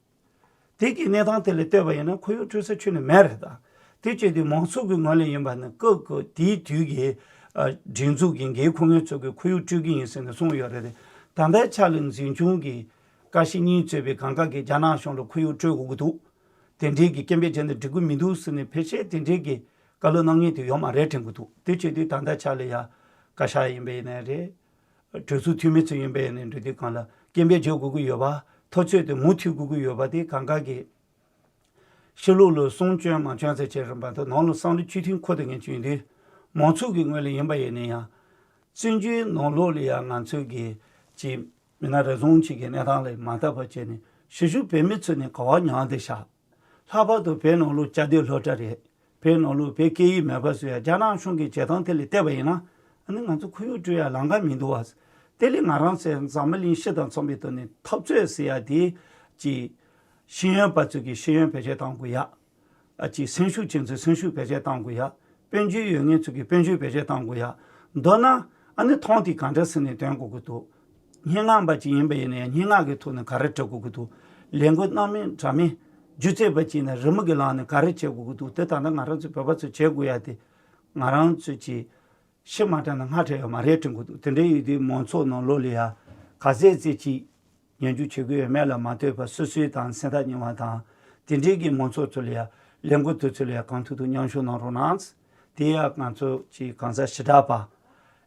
དེ་གི་གནས་སྟངས་དེ་ལ་ལྟོས་པ་ཡིན་ན་ཁོར་ཡུག་སྤྲོད་ས་ཁྱོན་ནས་མེད་རེད་ད། དེ་བྱས་དུས་མང་ཚོགས་ཀྱི་ངོས་ལ་ཡིན་པ་ནི་སྐབས་ཀྱི་དེའི་དུས་ཀྱི་ཨ་སྒྲིག་འཛུགས་ཀྱི་འགན་འཁུར་མཁན་ཚོ་གིས་ཁོར་ཡུག་སྤྲོད་ཀྱི་ཡིན་ཟེར་ནས་གསུངས་ཡོད་རེད་དེ། ད་ལྟའི་ཆ་ལ་འཛིན་སྐྱོང་གི་བཀའ་ཤག་གཉིས་གཙོས་པའི་གང་ག་གིས་རྒྱ་ནག་གཞུང་ལ་ཁོར་ཡུག་སྤྲོད་དགོས་ཀྱི་འདུག་དེ་འདྲའི་གི་སྐད་འབོད་བྱས་ནས་འགྲིག་གི་མི་འདུག་ཟེར་ནས་ཕལ་ཆེར་དེ་འདྲའི་གི་བཀའ་སློབ་གནང་མཁན་དེ་ཡོད་མ་རེད་དྲན་གྱི་འདུག་དེ་བྱས་དུས་ད་ལྟའི་ཆ་ལ་ཡ་བཀའ་ཤག་ཡིན་པ་ཡིན་ནའི་རེད། གྲོས་ཚོགས་འཐུས་མི་ཚོ་ཡིན་པ་ཡིན་ནའི་འགྲོ་དུས་སྒང་ལ་སྐད་འབོད་བྱེད་དགོས་ཀྱི་ཡོད་པ། འཐབ་རྩོད་དེ་མུ་མཐུད་དགོས་ཀྱི་ཡོད་པ་དེ་གང་ག་གི་ཕྱི་ལོགས་ལ་གསུང་སྐྱོན་མ་སྐྱོན་ཟེར་བྱས་རིམ་པ་དང་ནང་ལ་བསམ་བློ་གཅིག་མཐུན་ཁོ་ཐག་ངེས་ཅན་ཡིན་དུས། མང་ཚོགས་ཀྱི་ངོས་ལ་ཡིན་པ་ཡིན་ན་ཡང་། བཙན་བྱོལ་ནང་ལོགས་ལ་ཡང་ང་ཚོས་ཀྱི་ཅིག་མི་སྣ་རེ་ཟུང་ཅིག་གི་གནས་སྟངས་ལ་མ་ལྟ་བ་བྱས་ནས་གཞིས་བཞུགས་བོད་མི་ཚོ་ནི་ག་བ་མྱངས་བསྡད་ཤག་ལྷག་པར་དུ་བོད་ནང་ལོགས་བཅའ་སྡོད་སློབ་གྲྭ་རེད། བོད་ནང་ལོགས་བོད་སྐད་ཡིག་མེད་པ་བཟོ་ཡ་རྒྱ་ནག་གཞུང་གི་བྱེད་སྟངས་དེ་ལ་བལྟས་པ་ཡིན་ན། ཨ་ནི་ང་ཚོ་ཁོར་ཡུག་སྤྲོད་ཡ་ལམ་ཁ་མི་འདུག་བ། དེ་ལས་ང་རང་ཚོའི་འཛམ་བུ་གླིང་སྤྱི་དང་མཚུངས་པའི་ཐོག་ནས་འཐབ་རྩོད་ཟེར་ཡ་དེ་ཅིག་ཤེས་ཡོན་པ་ཚོ་གིས་ཤེས་ཡོན་བེད་སྤྱོད་གཏང་དགོས་ཡ། ཨ་ཅིག་སེམས་ཤུགས་ཅན་ཚོས་སེམས་ཤུགས་བེད་སྤྱོད་གཏང་དགོས་ཡ། དཔལ་འབྱོར་ཡོད་མཁན་ཚོ་གིས་དཔལ་འབྱོར་བེད་སྤྱོད་གཏང་དགོས་ཡ། མདོར་ན་ཨ་ནི་ཐོང་དེ་ག་འདྲ་ཟེར་ནས་འདོན་དགོས་ཀྱི་འདུག་སྙན་ངག་པ་ཅིག་ཡིན་པ་ཡིན་ན་ཡང་སྙན་ངག་གི་ཐོག་ནས་ག་རེ་འབྲི་དགོས་ཀྱི་འདུག་ལས་འགུལ་སྣ་མིན་འདྲ་མིན་སྒྱུ་རྩལ་པ་ཅིག་ཡིན་ན་རི་མོ་གི་ལམ་ནས་ག་རེ་བྱེད་དགོས་ཀྱི་འདུག་དེ་ད་ལྟ་ང་རང་ཚོ་བོད་པ་ཚོས་བྱེད་དགོས་ཡ་དེ་ང་རང་ཚོས་ཀྱིས་ཤི་མ་དྲན་ན་སྔ་དྲན་ཡོད་མ་རེད་དྲན་གྱི་འདུག་དེ་འདྲ་ཡིན་དུས་མང་ཚོགས་ནང་ལོགས་ལ་ཡ་ག་ཚད་ཅིག་ཅིག་ཉན་རྒྱུ་བྱེད་དགོས་ཡོད་མེད་ལ་མ་ལྟོས་པར་སོ་སོའི་དང་སེམས་ཐག་ཉེ་བ་དང་དེ་འདྲའི་གི་མང་ཚོགས་ཚོ་ལ་ཡ་ལས་འགུལ་དེ་ཚོ་ལ་ཡ་གང་ཐུབ་ཐུབ་མཉམ་ཞུགས་གནང་རོགས་གནང་། དེ་ཡང་ང་ཚོ་གི་གང་ཟག་ཞེ་དྲག་པ།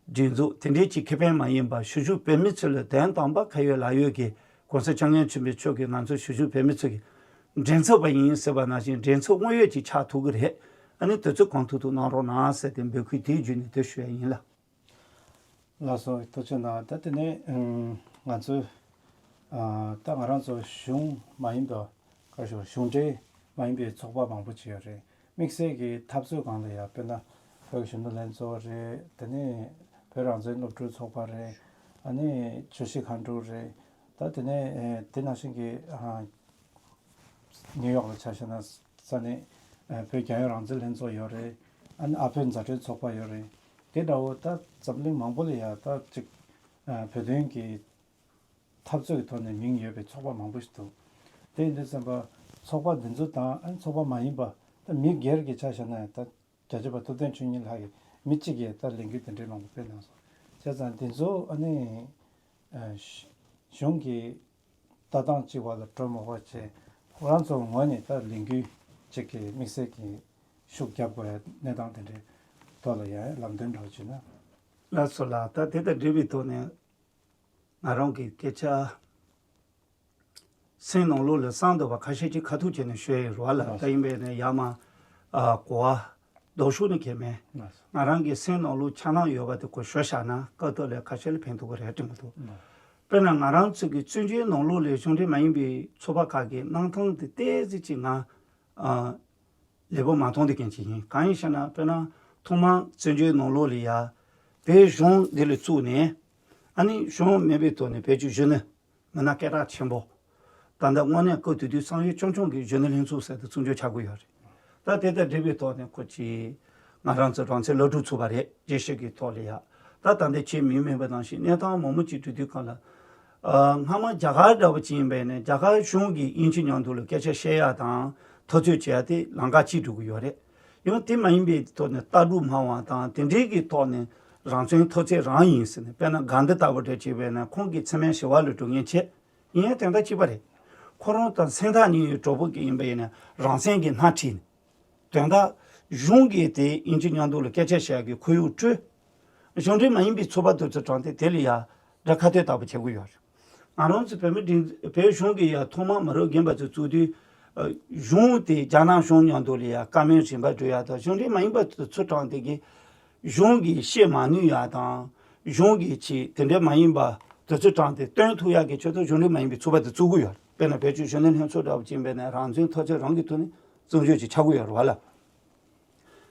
སྒྲིག་འཛུགས་དེ་འདྲའི་གི་ཁེ་ཕན་མ་ཡིན་པར་གཞིས་བཞུགས་བོད་མི་ཚོ་ལ་དོན་དམ་པ་ཁ་ཡོད་ལག་ཡོད་ཀྱི་གོང་ས་སྐྱབས་མགོན་ཆེན་པོ་མཆོག་གིས་ང་ཚོ་གཞིས་བཞུགས་བོད་མི་ཚོ་གི་འགྲན་ཚབ་པ་ཡིན་ཟེར་བ་ནང་བཞིན་འགྲན་ཚབ་དངོས་ཡོད་ཅིག་ཆགས་ཐུབ་ཀྱི་རེད། ཨ་ནི་དེ་ཚོ་གང་ཐུབ་ཐུབ་གནང་རོགས་གནང་ཟེར་ཏེ་འབོད་སྐུལ་དེའི་བརྒྱུད་ནས་དེ་ཞུ་ཡ་ཡིན་ལགས། ལགས་སོ། ཐུགས་རྗེ་གནང་། ད་དེ་ནས་ཨམ་ང་ཚོས་ཨ་ད་ང་རང་ཚོ་གཞུང་མ་ཡིན་པ་ག་ཞུ་གཞུང་འབྲེལ་མ་ཡིན་པའི་ཚོགས་པ་མང་པོ་ཅིག་ཡོད་རེད། དམིགས་བསལ་གྱི་འཐབ་རྩོད་སྒང་ལ་ཡང་དཔེར་ན་བོད་ཀྱི་གཞོན་ནུ་ལྷན་ཚོགས་རེད། དེ་ནས་བོད་རང་བཙན་སློབ་ཕྲུག་ཚོགས་པ་རེད། ཨ་ནི་ཆུ་བཞི་མཁའ་འགྲོ་རེད། ད་དེ་ནས་ཨེ་དེ་ནང་བཞིན་གྱི་ཨ་ནིའུ་ཡོག་ལ་ཆ་བཞག་ན་ས་གནས་ཨེ་བོད་རྒྱལ་ཡོངས་རང་བཙན་ལྷན་ཚོགས་ཡོད་རེད། ཨ་ནི་ཨ་བོད་མཛའ་འབྲེལ་ཚོགས་པ་ཡོད་རེད། དེ་འདྲ་བོ་ད་འཛམ་གླིང་མང་པོ་ལ་ཡ་ད་ཅིག་ཨ་བོད་དོན་གྱི་འཐབ་རྩོད་ཀྱི་ཐོག་ནས་མིང་ཡོད་པའི་ཚོགས་པ་མང་པོ་ཞིག་འདུག་དེ་ཡིན་དུས་ཙམ་པ་ཚོགས་པ་འདི་ཚོ་དང་ཨ་ནི་ཚོགས་པ་མ་ཡིན་པ་ད་མི་སྒེར་གྱི་ཆ་བཞག་ན་ད་རྒྱལ་གཅེས་པ་ཐུབ་བསྟན་ཆོས་ཉིད་ལགས་ཀྱིས་མི་གཅིག་གིས་ད་ལས་འགུལ་དེ་འདྲའི་མང་པོ་སྤེལ་གནང་སོང་། བྱས་ཙང་འདི་ཚོ་ཨ་ནི་ཨ་གཞུང་གི་ལྟ་སྟངས་གཅིག་བ་ལ་འགྲོ་མ་དགོས་བྱས་ཁོ་རང་ཚོ་ངོས་ནས་ད་ལས་འགུལ་གཅིག་གི་དམིགས་བསལ་གྱི་ཤུགས་རྒྱབ་དགོས་ཡ་གནས་སྟངས་དེ་འདྲའི་ཐོག་ལ་ཡང་ལམ་སྟོན་འདྲ་བོ་བྱས་ན། ལགས་སོ་ལགས། ད་དེ་དང་འབྲེལ་བའི་ཐོག་ནས་ང་རང་གི་སྐད་ཆ་ སེམས་ནང་ལོགས་ལ་བསམ་འདུག་པ་ཁ་ཤས་ཅིག་ཁ་ཐུག་བྱས་ནས་ཤོད་ཡི་རོགས་ལ། ད་ཡིན་པས་ནས་ཡར་མར་ཨ་གོ་བ་ལྡོག་ཕྱོགས་ནས་གལ་མེད། ང་རང་གི་སེམས་ནང་ལོགས་འཆར་སྣང་ཡོད་པ་དེ་ཁོ་ཤོད་བཞག་ན་སྐབས་ཐོག་ལ་ཁ་ཤས་ལ་ཕན་ཐོགས་ཀྱི་རེད་དྲན་གྱི་འདུག། དཔེར་ན་ང་རང་ཚོ་གི་བཙན་བྱོལ་ནང་ལོགས་ལ་གཞུང་འབྲེལ་མ་ཡིན་པའི་ཚོགས་པ་ཁག་གི་གནས་སྟངས་དེ་ཏོག་ཙམ་ཅིག་ང་ཨ་ལེགས་པོ་མ་མཐོང་དེ་གན་ཅིག་ཡིན། གང་ཡིན་ཞེ་ན། དཔེར་ན་ཐོག་མར་བཙན་བྱོལ་ནང་ལོགས་ལ་ཡ་བོད་གཞུང་འདི་ལ་བཙུགས་ནས། ཨ་ནི་གཞུང་མེད་པའི་ཐོག་ནས་བོད་ཀྱི་གཞོན་ནུ་མི་སྣ་སྐད་གྲགས་ཆེན་པོ། ད་ལྟ་དངོས་གནས་སྐབས་དེ་དུས་བསམ་ཡུལ་ཅོང་ཅོང་གི་གཞོན་ནུ་ལྷན་ཚོགས་ཟེར་དེ་བཙུགས་འཇོག་བྱ་དགོས་ཡོད་རེད། ད་དེ་དང་འབྲེལ་བའི་ཐོག་ནས་ཁོ་ཅིག་ང་རང་ཚོ་རང་བཙན་སློབ་ཕྲུག་ཚོགས་པ་རེད། རྒྱལ་སྤྱི་གི་ཐོག་ལ་ཡ། ད་ད་ལྟ་ཁྱེད་མི་མེད་པ་ནང་བཞིན་གནས་སྟངས་མང་པོ་ཅིག་འགྲོ་དུས་གང་ལ། ཨ་སྔ་མ་རྒྱ་གར་འདྲ་བོ་ཅིག་ཡིན་པས་ནས་རྒྱ་གར་གཞུང་གིས་དབྱིན་ཇི་མཉམ་དུ་ལ་སྐད་ཆ་བཤད་ཡ་དང་འཐབ་རྩོད་བྱེད་ཡ་དེ་ལམ་ཁ་གཅིག་འགྲོ་གི་ཡོད་རེད། ཡང་དེ་མ་ཡིན་པའི་ཐོག་ནས་ལྟ་གྲུབ་སྨྲ་བ་དང་དེ་འདྲའི་གི་ཐོག་ནས་རང་བཙན་འཐབ་རྩོད་རང་ཡིན་ཟེར་ནས། དཔེར་ན་གྷན་དྷི་ལྟ་བུ་འདྲ་བྱས་པས་ན་ཁོང་གིས་འཚེ་མེད་ཞི་བ་ལ་འགྲོ་མཁན་བྱས། ཡིན་ཡང་དོན་དག་གཅིག་པ་རེད། ཁོ་རང་དང་སེམས་ཐག་ཉེ་བའི་གྲོགས་པོ་གི་ཡིན་པ་ཡིན་ན་རང་བཙན་གྱི་སྣེ་ཁྲིད་ནས། དོན་དག་གཞུང་གིས་དེ་དབྱིན་ཇི་མཉམ་དུ་ལ་སྐད་ཆ་བཤད་ཀྱི་ཁོར་ཡུག་སྤྲོད། གཞུང་འབྲེལ་མ་ཡིན་པའི་ཚོགས་པ་དེ་ཚོ་དྲངས་ཏེ་དེ་ལ་ཡ་དགྲ་ཁ་གཏད་ལྟ་བུ་བྱེད་དགོས་ཡོད་རེད། ང་རང་ཚོ་བོད་མི་སྒྲིག་བོད་གཞུང་གིས་ཡ་ཐོག་མར་མི་རབས་རྒན་པ་ཚོ་བཙུགས་དུས། ཨ་གཞུང་དེ་རྒྱ་ནག་གཞུང་མཉམ་དུ་ལ་ཡ་བཀའ་མོལ་རིམ་པ་སྒྲུབ་ཡ་དང་གཞུང་འབྲེལ་མ་ཡིན་པ་དེ་ཚོ་དྲངས་ཏེ་གི་གཞུང་གིས་བཤད་མ་ནུས་ཡ་དང་། གཞུང་གིས་ཅིག་དེ་འདྲ་མ་ཡིན་པ་དེ་ཚོ་དྲངས་ཏེ་སྟོན་ཐུབ་ཡ་གི་ཆེད་དུ་གཞུང་འབྲེལ་མ་ཡིན་པའི་ཚོགས་པ་དེ་བཙུགས་ཀྱི་ཡོད་རེད། དཔེར་ན་བོད་ཀྱི་གཞོན་ནུ་ལྷན་ཚོགས་འདྲ་བོ་ཅིག་ཡིན་པས་ན་རང་བཙན་འཐབ་རྩོད་རང་གི་ཐོག་ནས་བཙུགས་འཇོག་ཅིག་ཆགས་ཀྱི་ཡོད་རེད་བ་ལ།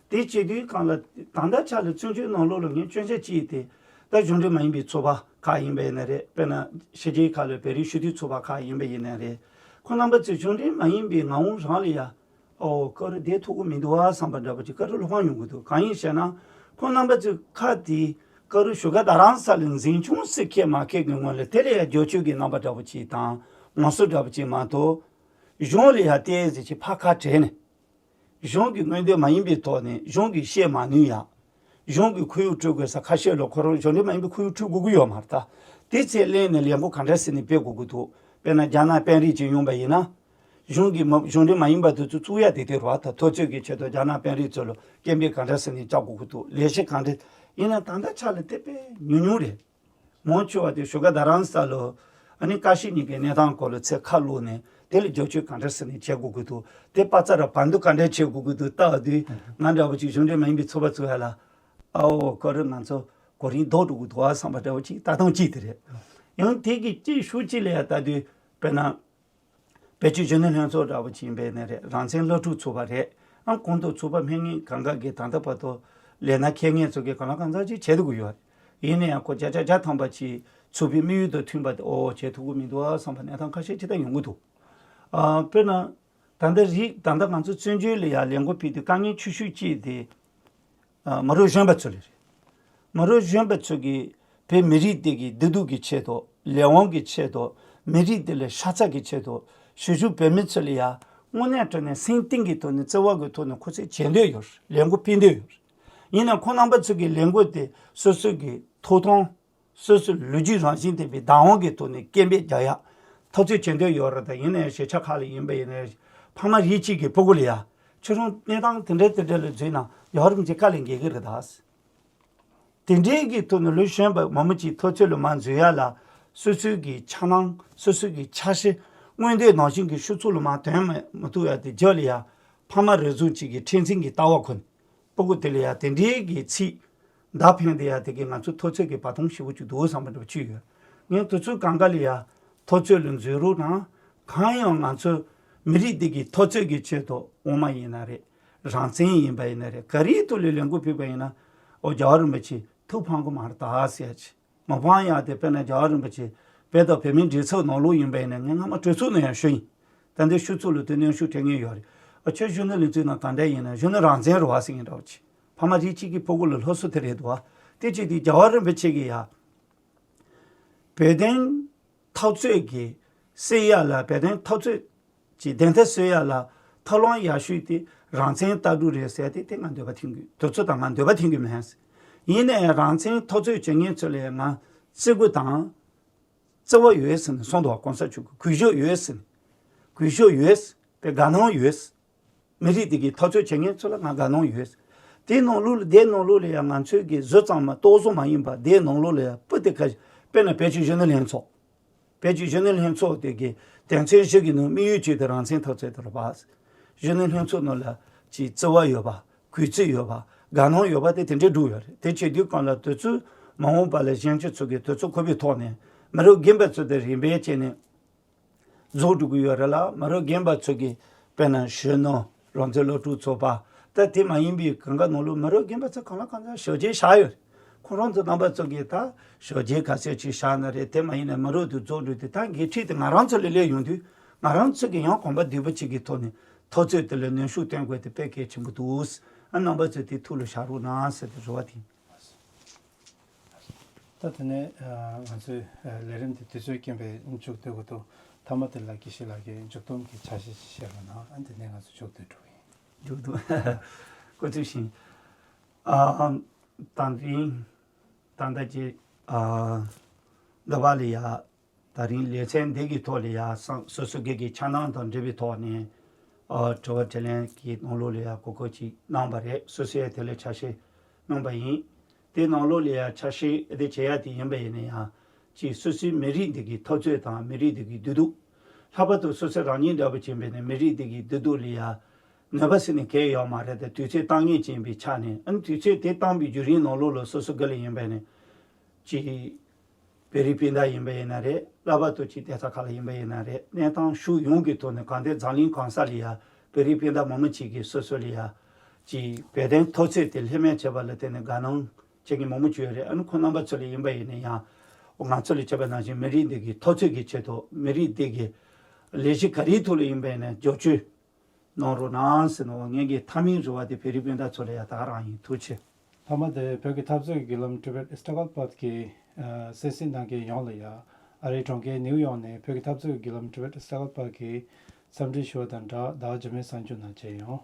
དེ་བྱེད་དུས་གང་ལ་ད་ལྟ་ཆ་ལ་བཙན་བྱོལ་ནང་ལོགས་ལ་ངས་སྐྱོན་ཆ་གཅིག་དེ། ད་གཞུང་འབྲེལ་མ་ཡིན་པའི་ཚོགས་པ་ཁག་ཡིན་པ་ཡིན་ན་རེད། དཔེར་ན་ཕྱི་རྒྱལ་ཁག་ལ་བོད་རིགས་སྤྱི་འཐུས་ཚོགས་པ་ཁག་ཡིན་པ་ཡིན་ན་རེད། ཁོང་རྣམ་པ་ཚོས་གཞུང་འབྲེལ་མ་ཡིན་པའི་ངག་དབང་རང་ལ་ཡ། ཨོ་བཀའ་རུ་བསྡད་ཐུབ་ཀྱི་མི་འདུག་ཨ་བསམ་པ་འདྲ་པོ་ཅིག་བཀའ་རུ་སློབ་དཔོན་ཡོང་གི་འདུག། གང་ཡིན་ཞེ་ན། ཁོང་རྣམ་པ་ཚོས་ཁ་དེ་བཀའ་རུ་བཞུགས་སྒར་རྡ་རམ་ས་ལ་འཛིན་སྐྱོང་སྲིད་ཁས་མ་ཁས་ཀྱི་སྔོན་ལ་དེ་ལ་ཡ་རྒྱབ་སྐྱོར་གྱི་རྣམ་པ་འདྲ་པོ་ཅིག་དང་ངོ་སོ་འདྲ་པོ་ཅིག་མ་གཏོགས། གཞུང་ལ་ཡ་ཏོག་ཙམ་ཅིག་ཕར་ཁ་བྲལ་ནས། གཞུང་གི་མངོན་འདོད་མ་ཡིན་པའི་ཐོག་ནས་གཞུང་གིས་བཤད་མ་ནུས་ཡ། གཞུང་གི་ཁོར་ཡུག་སྤྲོད་དགོས་ས་ཁ་ཤས་ལ་ཁོ་རང་གཞུང་འབྲེལ་མ་ཡིན་པའི་ཁོར་ཡུག་སྤྲོད་དགོས་ཀྱི་ཡོད་མ་རེད་ད། དེ་ཚེ་གླེང་ནས་ལས་འགུལ་ག་འདྲ་ཟེར་ནས་སྤེལ་དགོས་ཀྱི་འདུག། དཔེར་ན་རྒྱ་ནག་དཔོན་རིགས་ཅིག་ཡོང་པ་ཡིན་ན། གཞུང་གིས་མ་གཞུང་འབྲེལ་མ་ཡིན་པ་དེ་ཚོ་བཙུགས་ཡ་དེ་དེ་རེད་བ། ད་འཐབ་རྩོད་ཀྱི་ཆེད་དུ་རྒྱ་ནག་དཔོན་རིགས་ཚོ་ལ་སྐད་འབོད་ག་འདྲ་ཟེར་ནས་རྒྱག་དགོས་ཀྱི་འདུག། ལས་གཞི་ག་འདྲ། ཡིན་ན་ད་ལྟ་ཆ་ལ་དེ་དཔེ་ཉུང་ཉུང་རེད། མང་ཆེ་བ་དེ་བཞུགས་སྒར་རྡ་རམ་ས་ལ། ཨ་ནི་བཀའ་སྤྱི་གཉིས་ཀའི་གནས་སྟངས་སྐོར་ལ་ཚད་ཁ་བླུགས་ནས་དེ་ལ་རྒྱབ་སྐྱོར་ག་འདྲ་ཟེར་ནས་བྱེད་དགོས་ཀྱི་འདུག། དེ་པ་ཙ་ར་བར་འདུ་ག་འདྲ་བྱེད་དགོས་ཀྱི་འདུག་ལྟ་བ་དུས་ང་འདྲ་བོ་ཅིག་གཞུང་འབྲེལ་མ་ཡིན་པའི་ཚོགས་པ་ཚོ་ཡ་ལ། ཨའོ་བཀའ་རུ་ང་ཚོ་གོ་རིམ་ལྡོག་འགྲོ་གི་འདུག་ཨ་བསམ་པ་འདྲ་བོ་ཅིག་ལྟ་སྟངས་གཅིག་དེ་རེད། ཡང་དེ་གི་གཅིག་ཤུགས་གཅིག་ལ་ཡ་ལྟ་དུས་དཔེར་ན། བོད་ཀྱི་གཞོན་ནུ་ལྷན་ཚོགས་འདྲ་བོ་ཅིག་ཡིན་པས་ནས་རེད། རང་བཙན་སློབ་ཕྲུག་ཚོགས་པ་རེད། ཨང་གོང་དུ་ཚོགས་པ་སྨན་ངེས་གང་ག་གི་ད་ལྟ་བར་དུ་ལས་སྣ་ཁེ་ངེས་ཚོ་གི་གང་ལ་གང་འཚམ་ཅིག་བྱེད་ཐུབ་ཀྱི་ཡོད་རེད། ཡིན་ན་ཡང་ཁོ་བརྒྱ་ཆ་བརྒྱ་ཐམ་པ་ཅིག་ཚོགས་པའི་དམིགས་ཡུལ་དང་མཐུན་པ་དེ་ཨོ་བྱེད་ཐུབ་ཀྱི་མི་འདུག་ཨ་བསམ་པ་གནས་སྟངས་ཁ་ཤས་ཅིག་ད་ཡོང་གི་འདུག། ཨ་དཔེར་ན། ད་ལྟ་རིགས་ད་ལྟ་ང་ཚོ་བཙན་བྱོལ་ལ་ཡང་ལས་འགུལ་སྤེལ་དུས་དཀའ་ངལ་ཆེ་ཤོས་གཅིག་དེ། ཨ་མི་རབས་གཞོན་པ་ཚོ་ལ་རེད། མི་རབས་གཞོན་པ་ཚོ་གིས་བོད་མི་རིགས་དེ་གི་བདེ་སྡུག་གི་ཆེད་དུ། ལས་དབང་གི་ཆེད་དུ། མི་རིགས་དེ་ལ་ཤ་ཚ་གི་ཆེད་དུ། གཞིས་བཞུགས་བོད་མི་ཚོ་ལ་ཡང་དངོས་གནས་དྲང་གནས་སེམས་གཏིང་གི་ཐོག་ནས་བརྩེ་བ་གི་ཐོག་ནས་ཁོ་ཚོས་བྱེད་འདོད་ཡོད་རེད། ལས་འགུལ་སྤེལ་འདོད་ཡོད་རེད། ཡིན་ནའང་ཁོང་རྣམ་པ་ཚོ་གི་ལས་འགུལ་དེ་སོ་སོ་གི་ཐོབ་ཐང་། སོ་སོའི་ལོ་རྒྱུས་རང་བཞིན་ལྡན་པའི་བདག་དབང་གི་ཐོག་ནས་སྐད་འབོད་རྒྱག་ཡ། འཐབ་རྩོད་བྱེད་འདོད་ཡོད་རེད། ད་ཡིན་ནའི་གཞིས་ཆགས་ཁག་ལ་ཡིན་པ་ཡིན་ནའི་ཕ་མ་རིགས་གཅིག་གི་ཕྲུ་གུ་ལ་ཡ། ཁྱོད་རང་གནས་སྟངས་དེ་འདྲ་དེ་འདྲ་ལ་འཛུལ་ན་རྒྱལ་བ་རིན་པོ་ཆེ་བཀའ་ལས་འགལ་གི་རེད་ད། དེ་འདྲའི་གི་ཐོག་ནས་ལོ་གཞོན་པ་མང་པོ་ཅིག་འཐབ་རྩོད་ལ་མར་འཛུལ་ཡ་ལ། སོ་སོའི་གི་འཆར་སྣང་སོ་སོའི་གི་འཆར་གཞི་མངོན་འདོད་ནང་བཞིན་གི་ཤུགས་ཚུགས་ལ་མར་ཐོན་མ་མ་ཐུབ་ཡ་དེ་རྒྱབ་ལ་ཡ། ཕ་མ་རེ་ཟུང་ཅིག་གི་འཁྲེང་འཛིན་གི་ལྟ་བ་ཁོ་ན། ཕྲུ་གུ་དེ་ལ་ཡ་དེ་འདྲའི་གི་ཚིག་མདའ་འཕེན་དེ་ཡ་དེ་གི་ང་ཚོ་འཐབ་རྩོད་ཀྱི་བར་སྟོང་ཞེ་པོ་ཅིག་འདུག་བསམ་པ་འདྲ་པོ་ཅིག་ཡོད། ངས་དུས་ཚོད་གང་ག་ལ་ཡ་འཐབ་རྩོད་ལ་འཛུལ་རོགས་དང་། གང་ཡང་ང་ཚོ་མི་རིགས་འདི་གི་འཐབ་རྩོད་ཀྱི་ཆེད་དུ་དབུ་མ་ཡིན་ན་རེད། རང་བཙན་ཡིན་པ་ཡིན་ན་རེད། ག་རེའི་ཐོག་ལ་ལས་འགུལ་ཕུད་པ་ཡིན་ན། ཨོ་རྒྱལ་བ་རིན་པོ་ཆེ་ཐུགས་ཕམ་གི་མ་རེད་ད་ཟེར་ཡ་ཅིག། མ་ཕམ་ཡག་དེ་དཔེར་ན་རྒྱལ་བ་རིན་པོ་ཆེ་བོད་དང་བོད་མིའི་སྒྲིག་འཛུགས་ནང་ལོགས་ཡིན་པ་ཡིན་ན། ངས་སྔ་མ་གྲོས་ཚོགས་ནང་ཡང་ཞུས་ཡིན། ད་ལྟའི་ཤུགས་ཚོགས་ལ་དེ་གནོན་ཤུགས་སྤྲད་མཁན་ཡོད་རེད། ཨ་ཁྱོད་གཞོན་ནུ་ལས་འཛིན་ནང་ག་འདྲ་ཡིན་ན། གཞོན་ནུ་རང་བཙན་རེད་བ་ཟེར་མཁན་འདྲ་བོ་ཅིག། ཕ་མ་རིགས་གཅིག་གི་ཕྲུ་གུ་ལ་སློབ་གསོ་དེ་རེད་འདུག་བ། དེ་བྱས་དུས་རྒྱལ་བ་རིན་པོ་ཆེ་གིས་ཡ། བོད་དོན་འཐབ་རྩོད་ཀྱི་སེལ་ཡ་ལ། བོད་དོན་འཐབ་རྩོད་ཀྱི་བདེན་མཐའ་གསལ་ཡ་ལ་ཐབས་ལམ་ཡག་ཤོས་དེ་རང་བཙན་ལྟ་གྲུབ་རེད་ཟེར་ཏེ། དེ་ང་འདོད་པ་འཐེན་གི། དུས་ཚོད་དང་ང་འདོད་པ་འཐེན་གི་མེད། ཡིན་ནའི་རང་བཙན་འཐབ་རྩོད་བྱེད་མཁན་ཚོ་ལ་ང་བརྩི་བཀུར་དང་བརྩེ་བ་ཡོད་ཟེར་ནས་གསུངས་འདུག་བ། གོང་ས་མཆོག་གིས་གུས་ཞབས་ཡོད་ཟེར་ནས། གུས་ཞབས་ཡོད། དེ་དགའ་སྣང་ཡོད། མི་རིགས་དེ་གི་འཐབ་རྩོད་བྱེད་མཁན་ཚོ་ལ་ང་དགའ་སྣང་ཡོད། དེའི་ནང་ལོགས་ལ། དེའི་ནང་ལོགས་ལ་ཡང་ང་ཚོའི་གི་བཟོ་ཙམ་མ་གཏོགས་བཟོ་མ་ཡིན་པ། དེའི་ནང་ལོགས་ལ་ཡང་སྤུ་དེ་ཁ། དཔེར་ན་བོད་ཀྱི་གཞོན་ནུ་ལྷན་ཚོགས། བོད་ཀྱི་གཞོན་ནུ་ལྷན་ཚོགས་དེ་གི་ དོན་ཚན་བཞི་གི་ནང་དམིགས་ཡུལ་གཅིག་དེ་རང་བཙན་འཐབ་རྩོད་དེ་རེད་པ། གཞོན་ནུ་ལྷན་ཚོགས་ནང་ལ་ཅིག་བརྩེ་བ་ཡོད་པ། གུས་བརྩི་ཡོད་པ། དགའ་སྣང་ཡོད་པ་དེ་དེ་འདྲའི་འདུག་ཡོད་རེད། དེ་བྱེད་དུས་གང་ལ་དུས་ཚོད་མ་འོངས་པ་ལ་གཞོན་སྐྱེས་ཚོ་གི་དུས་ཚོད་འཁོར་བའི་ཐོག་ནས་མི་རབས་རྒན་པ་ཚོ་དེ་རིམ་པས་བྱས་ནས་རྫོགས་འགྲོ་གི་ཡོད་རེད་ལ། མི་རབས་རྒན་པ་ཚོ་གི་དཔེར་ན་གཞོན་ནུ་རང་བཙན་སློབ་ཕྲུག་ཚོགས་པ། ད་དེ་མ་ཡིན་པའི་གང་ག་ནང་ལོགས་མི་རབས་རྒན་པ་ཚོ་གང་ལ་གང་འཚམ་ཞབས་རྗེས་བཞག་ཡོད་རེད། ཁོང་རང་ཚོ་རྣམ་པ་ཚོ་གིས་ད་ཞབས་རྗེས་ག་ཚད་ཅིག་བཞག་ན་རེད། དེ་མ་ཡིན་ན་མི་རབས་དེ་རྫོགས་འགྲོ་དུས་ད་འགན་འཁྲི་དེ་ང་རང་ཚོ་ལ་སླེབས་ཡོང་དུས་ང་རང་ཚོ་གིས་ཡང་གོམ་པ་མདུན་སྤོ་ཅིག་གི་ཐོག་ནས་འཐབ་རྩོད་དེ་ལ་ནུས་ཤུགས་བཏོན་དགོས་དེ་དཔེ་གལ་ཆེན་པོ་འདུག་ཨ། རྣམ་པ་ཚོས་དེ་ཐུགས་ལ་བཞག་རོགས་གནང་ཟེར་ཏེ་རེ་བ་དེ་ཡིན། ད་དེ་ནས་ང་ཚོའི་ལས་རིམ་དེ་དུས་ཚོད་རྐྱེན་པས་མཇུག་བསྡུ་དགོས་འདུག་མཐའ་མ་དེ་ལ་དགེ་བཤེས་ལགས་ཀྱིས་མཇུག་སྡོམ་གྱི་འཆར་གཞི་ཞིག་བཤད་རོགས་གནང་། ཨ། དེ་ནས་ང་ཚོ་མཇུག་བསྡུ་འགྲོ་གི་ཡིན། མཇུག་བསྡུ་སྐུ་ཚེ་ཞིང་། ཨ། དང་རིང་ད་ལྟ་ཀྱི་ཨ་འདི་བ་ལ་ཡ། ད་རིང་ལེ་ཚན་འདི་གི་ཐོག་ལ་ཡ་སང་སོ་སོ་སྒེར་གྱི་འཆར་སྣང་དང་འབྲེལ་བའི་ཐོག་ནས་ཨ་དྲི་བ་དྲིས་ལན་གྱི་ནང་ལོགས་ལ་ཡ་གོ་སྐབས་ཅིག་གནང་བ་རེད། སོ་སོས་དེ་ལ་ཆ་ཤས་གནང་པ་ཡིན། དེ་ནང་ལོགས་ལ་ཡ་ཆ་ཤས་དེ་བྱེད་ཡ་དེ་ཡིན་པ་ཡིན་ན་ཡང་ཅིག་སོ་སོའི་མི་རིགས་འདི་གི་འཐབ་རྩོད་དང་མི་རིགས་འདི་གི་བདེ་སྡུག་ལྷག་པར་དུ་སོ་སོ་རང་ཉིད་འདྲ་པོ་ཅིག་ཡིན་པ་ཡིན་ན་མི་རིགས་འདི་གི་བདེ་སྡུག་ལ་ཡ་ནུས་པ་ཟེར་ནས་གང་ཡང་ཡོད་མ་རེད། ད་དུས་ཚོད་བཏང་མཁན་ཅིག་ཡིན་པའི་ཆ་ནས། ཨ་ནི་དུས་ཚོད་དེ་བཏང་པའི་བརྒྱུད་རིམ་ནང་ལོགས་ལ་སོ་སོ་སྒེར་ལ་ཡིན་པ་ཡིན་ན་ཅིག་བོད་རིགས་སྤུན་ཟླ་ཡིན་པ་ཡིན་ན་རེད། ལྷག་པར་དུ་ཅིག་དེ་ས་ཁ་ལ་ཡིན་པ་ཡིན་ན་རེད། གནས་སྟངས་ཕྱོགས་ཡོངས་ཀྱི་ཐོག་ནས་གང་ལྟར་འཛམ་གླིང་གང་ས་ལ་ཡ་བོད་རིགས་སྤུན་ཟླ་མང་པོ་ཅིག་གིས་སོ་སོ་ལ་ཡ་ཅིག་བོད་དོན་འཐབ་རྩོད་དེ་ལྷོད་མེད་བྱས་པ་ལ་བརྟེན་ནས་དགའ་སྣང་བྱེད་མཁན་མང་པོ་ཅིག་ཡོད་རེད། ཨ་ནི་ཁོང་རྣམ་པ་ཚོ་ལ་ཡིན་པ་ཡིན་ན་ཡང་ང་ཚོ་ལ་བྱས་པ་ནང་བཞིན་མི་རིགས་འདི་གི་འཐབ་རྩོད་ཀྱི་ཆེད་དུ་མི་རིགས་འདི་གི་ལས་གཞི་ག་རེའི་ཐོག་ལ་ཡིན་པ་ཡིན་ན་རྒྱབ་སྐྱོར་གནང་རོགས་གནང་ཟེར་ནས་ངེད་ཀྱི་མཐའ་མའི་རེ་བ་དེ་བོད་རིགས་སྤུན་ཟླ་ཚོ་ལ་ཡ་ད་ག་རང་ཡིན། ཐུགས་རྗེ་ཆེ། མཐའ་མ་དེ་བོད་ཀྱི་འཐབ་རྩོད་ཀྱི་བརྒྱུད་ལམ་Tibet Struggle Path གི་ཨ་གསན་གཟིགས་གནང་མཁན་ཡོངས་ལ་ཡ། ཨ་རིའི་གྲོང་ཁྱེར་ནིའུ་ཡོག་ནས་བོད་ཀྱི་འཐབ་རྩོད་ཀྱི་བརྒྱུད་ལམ་Tibet Struggle Path གི་འཚམས་འདྲི་ཞུ་བ་དང་སྦྲགས་ཟླ་བ་རྗེས་མའི་གསར་འགྱུར་ནང་མཇལ་ཡོང་།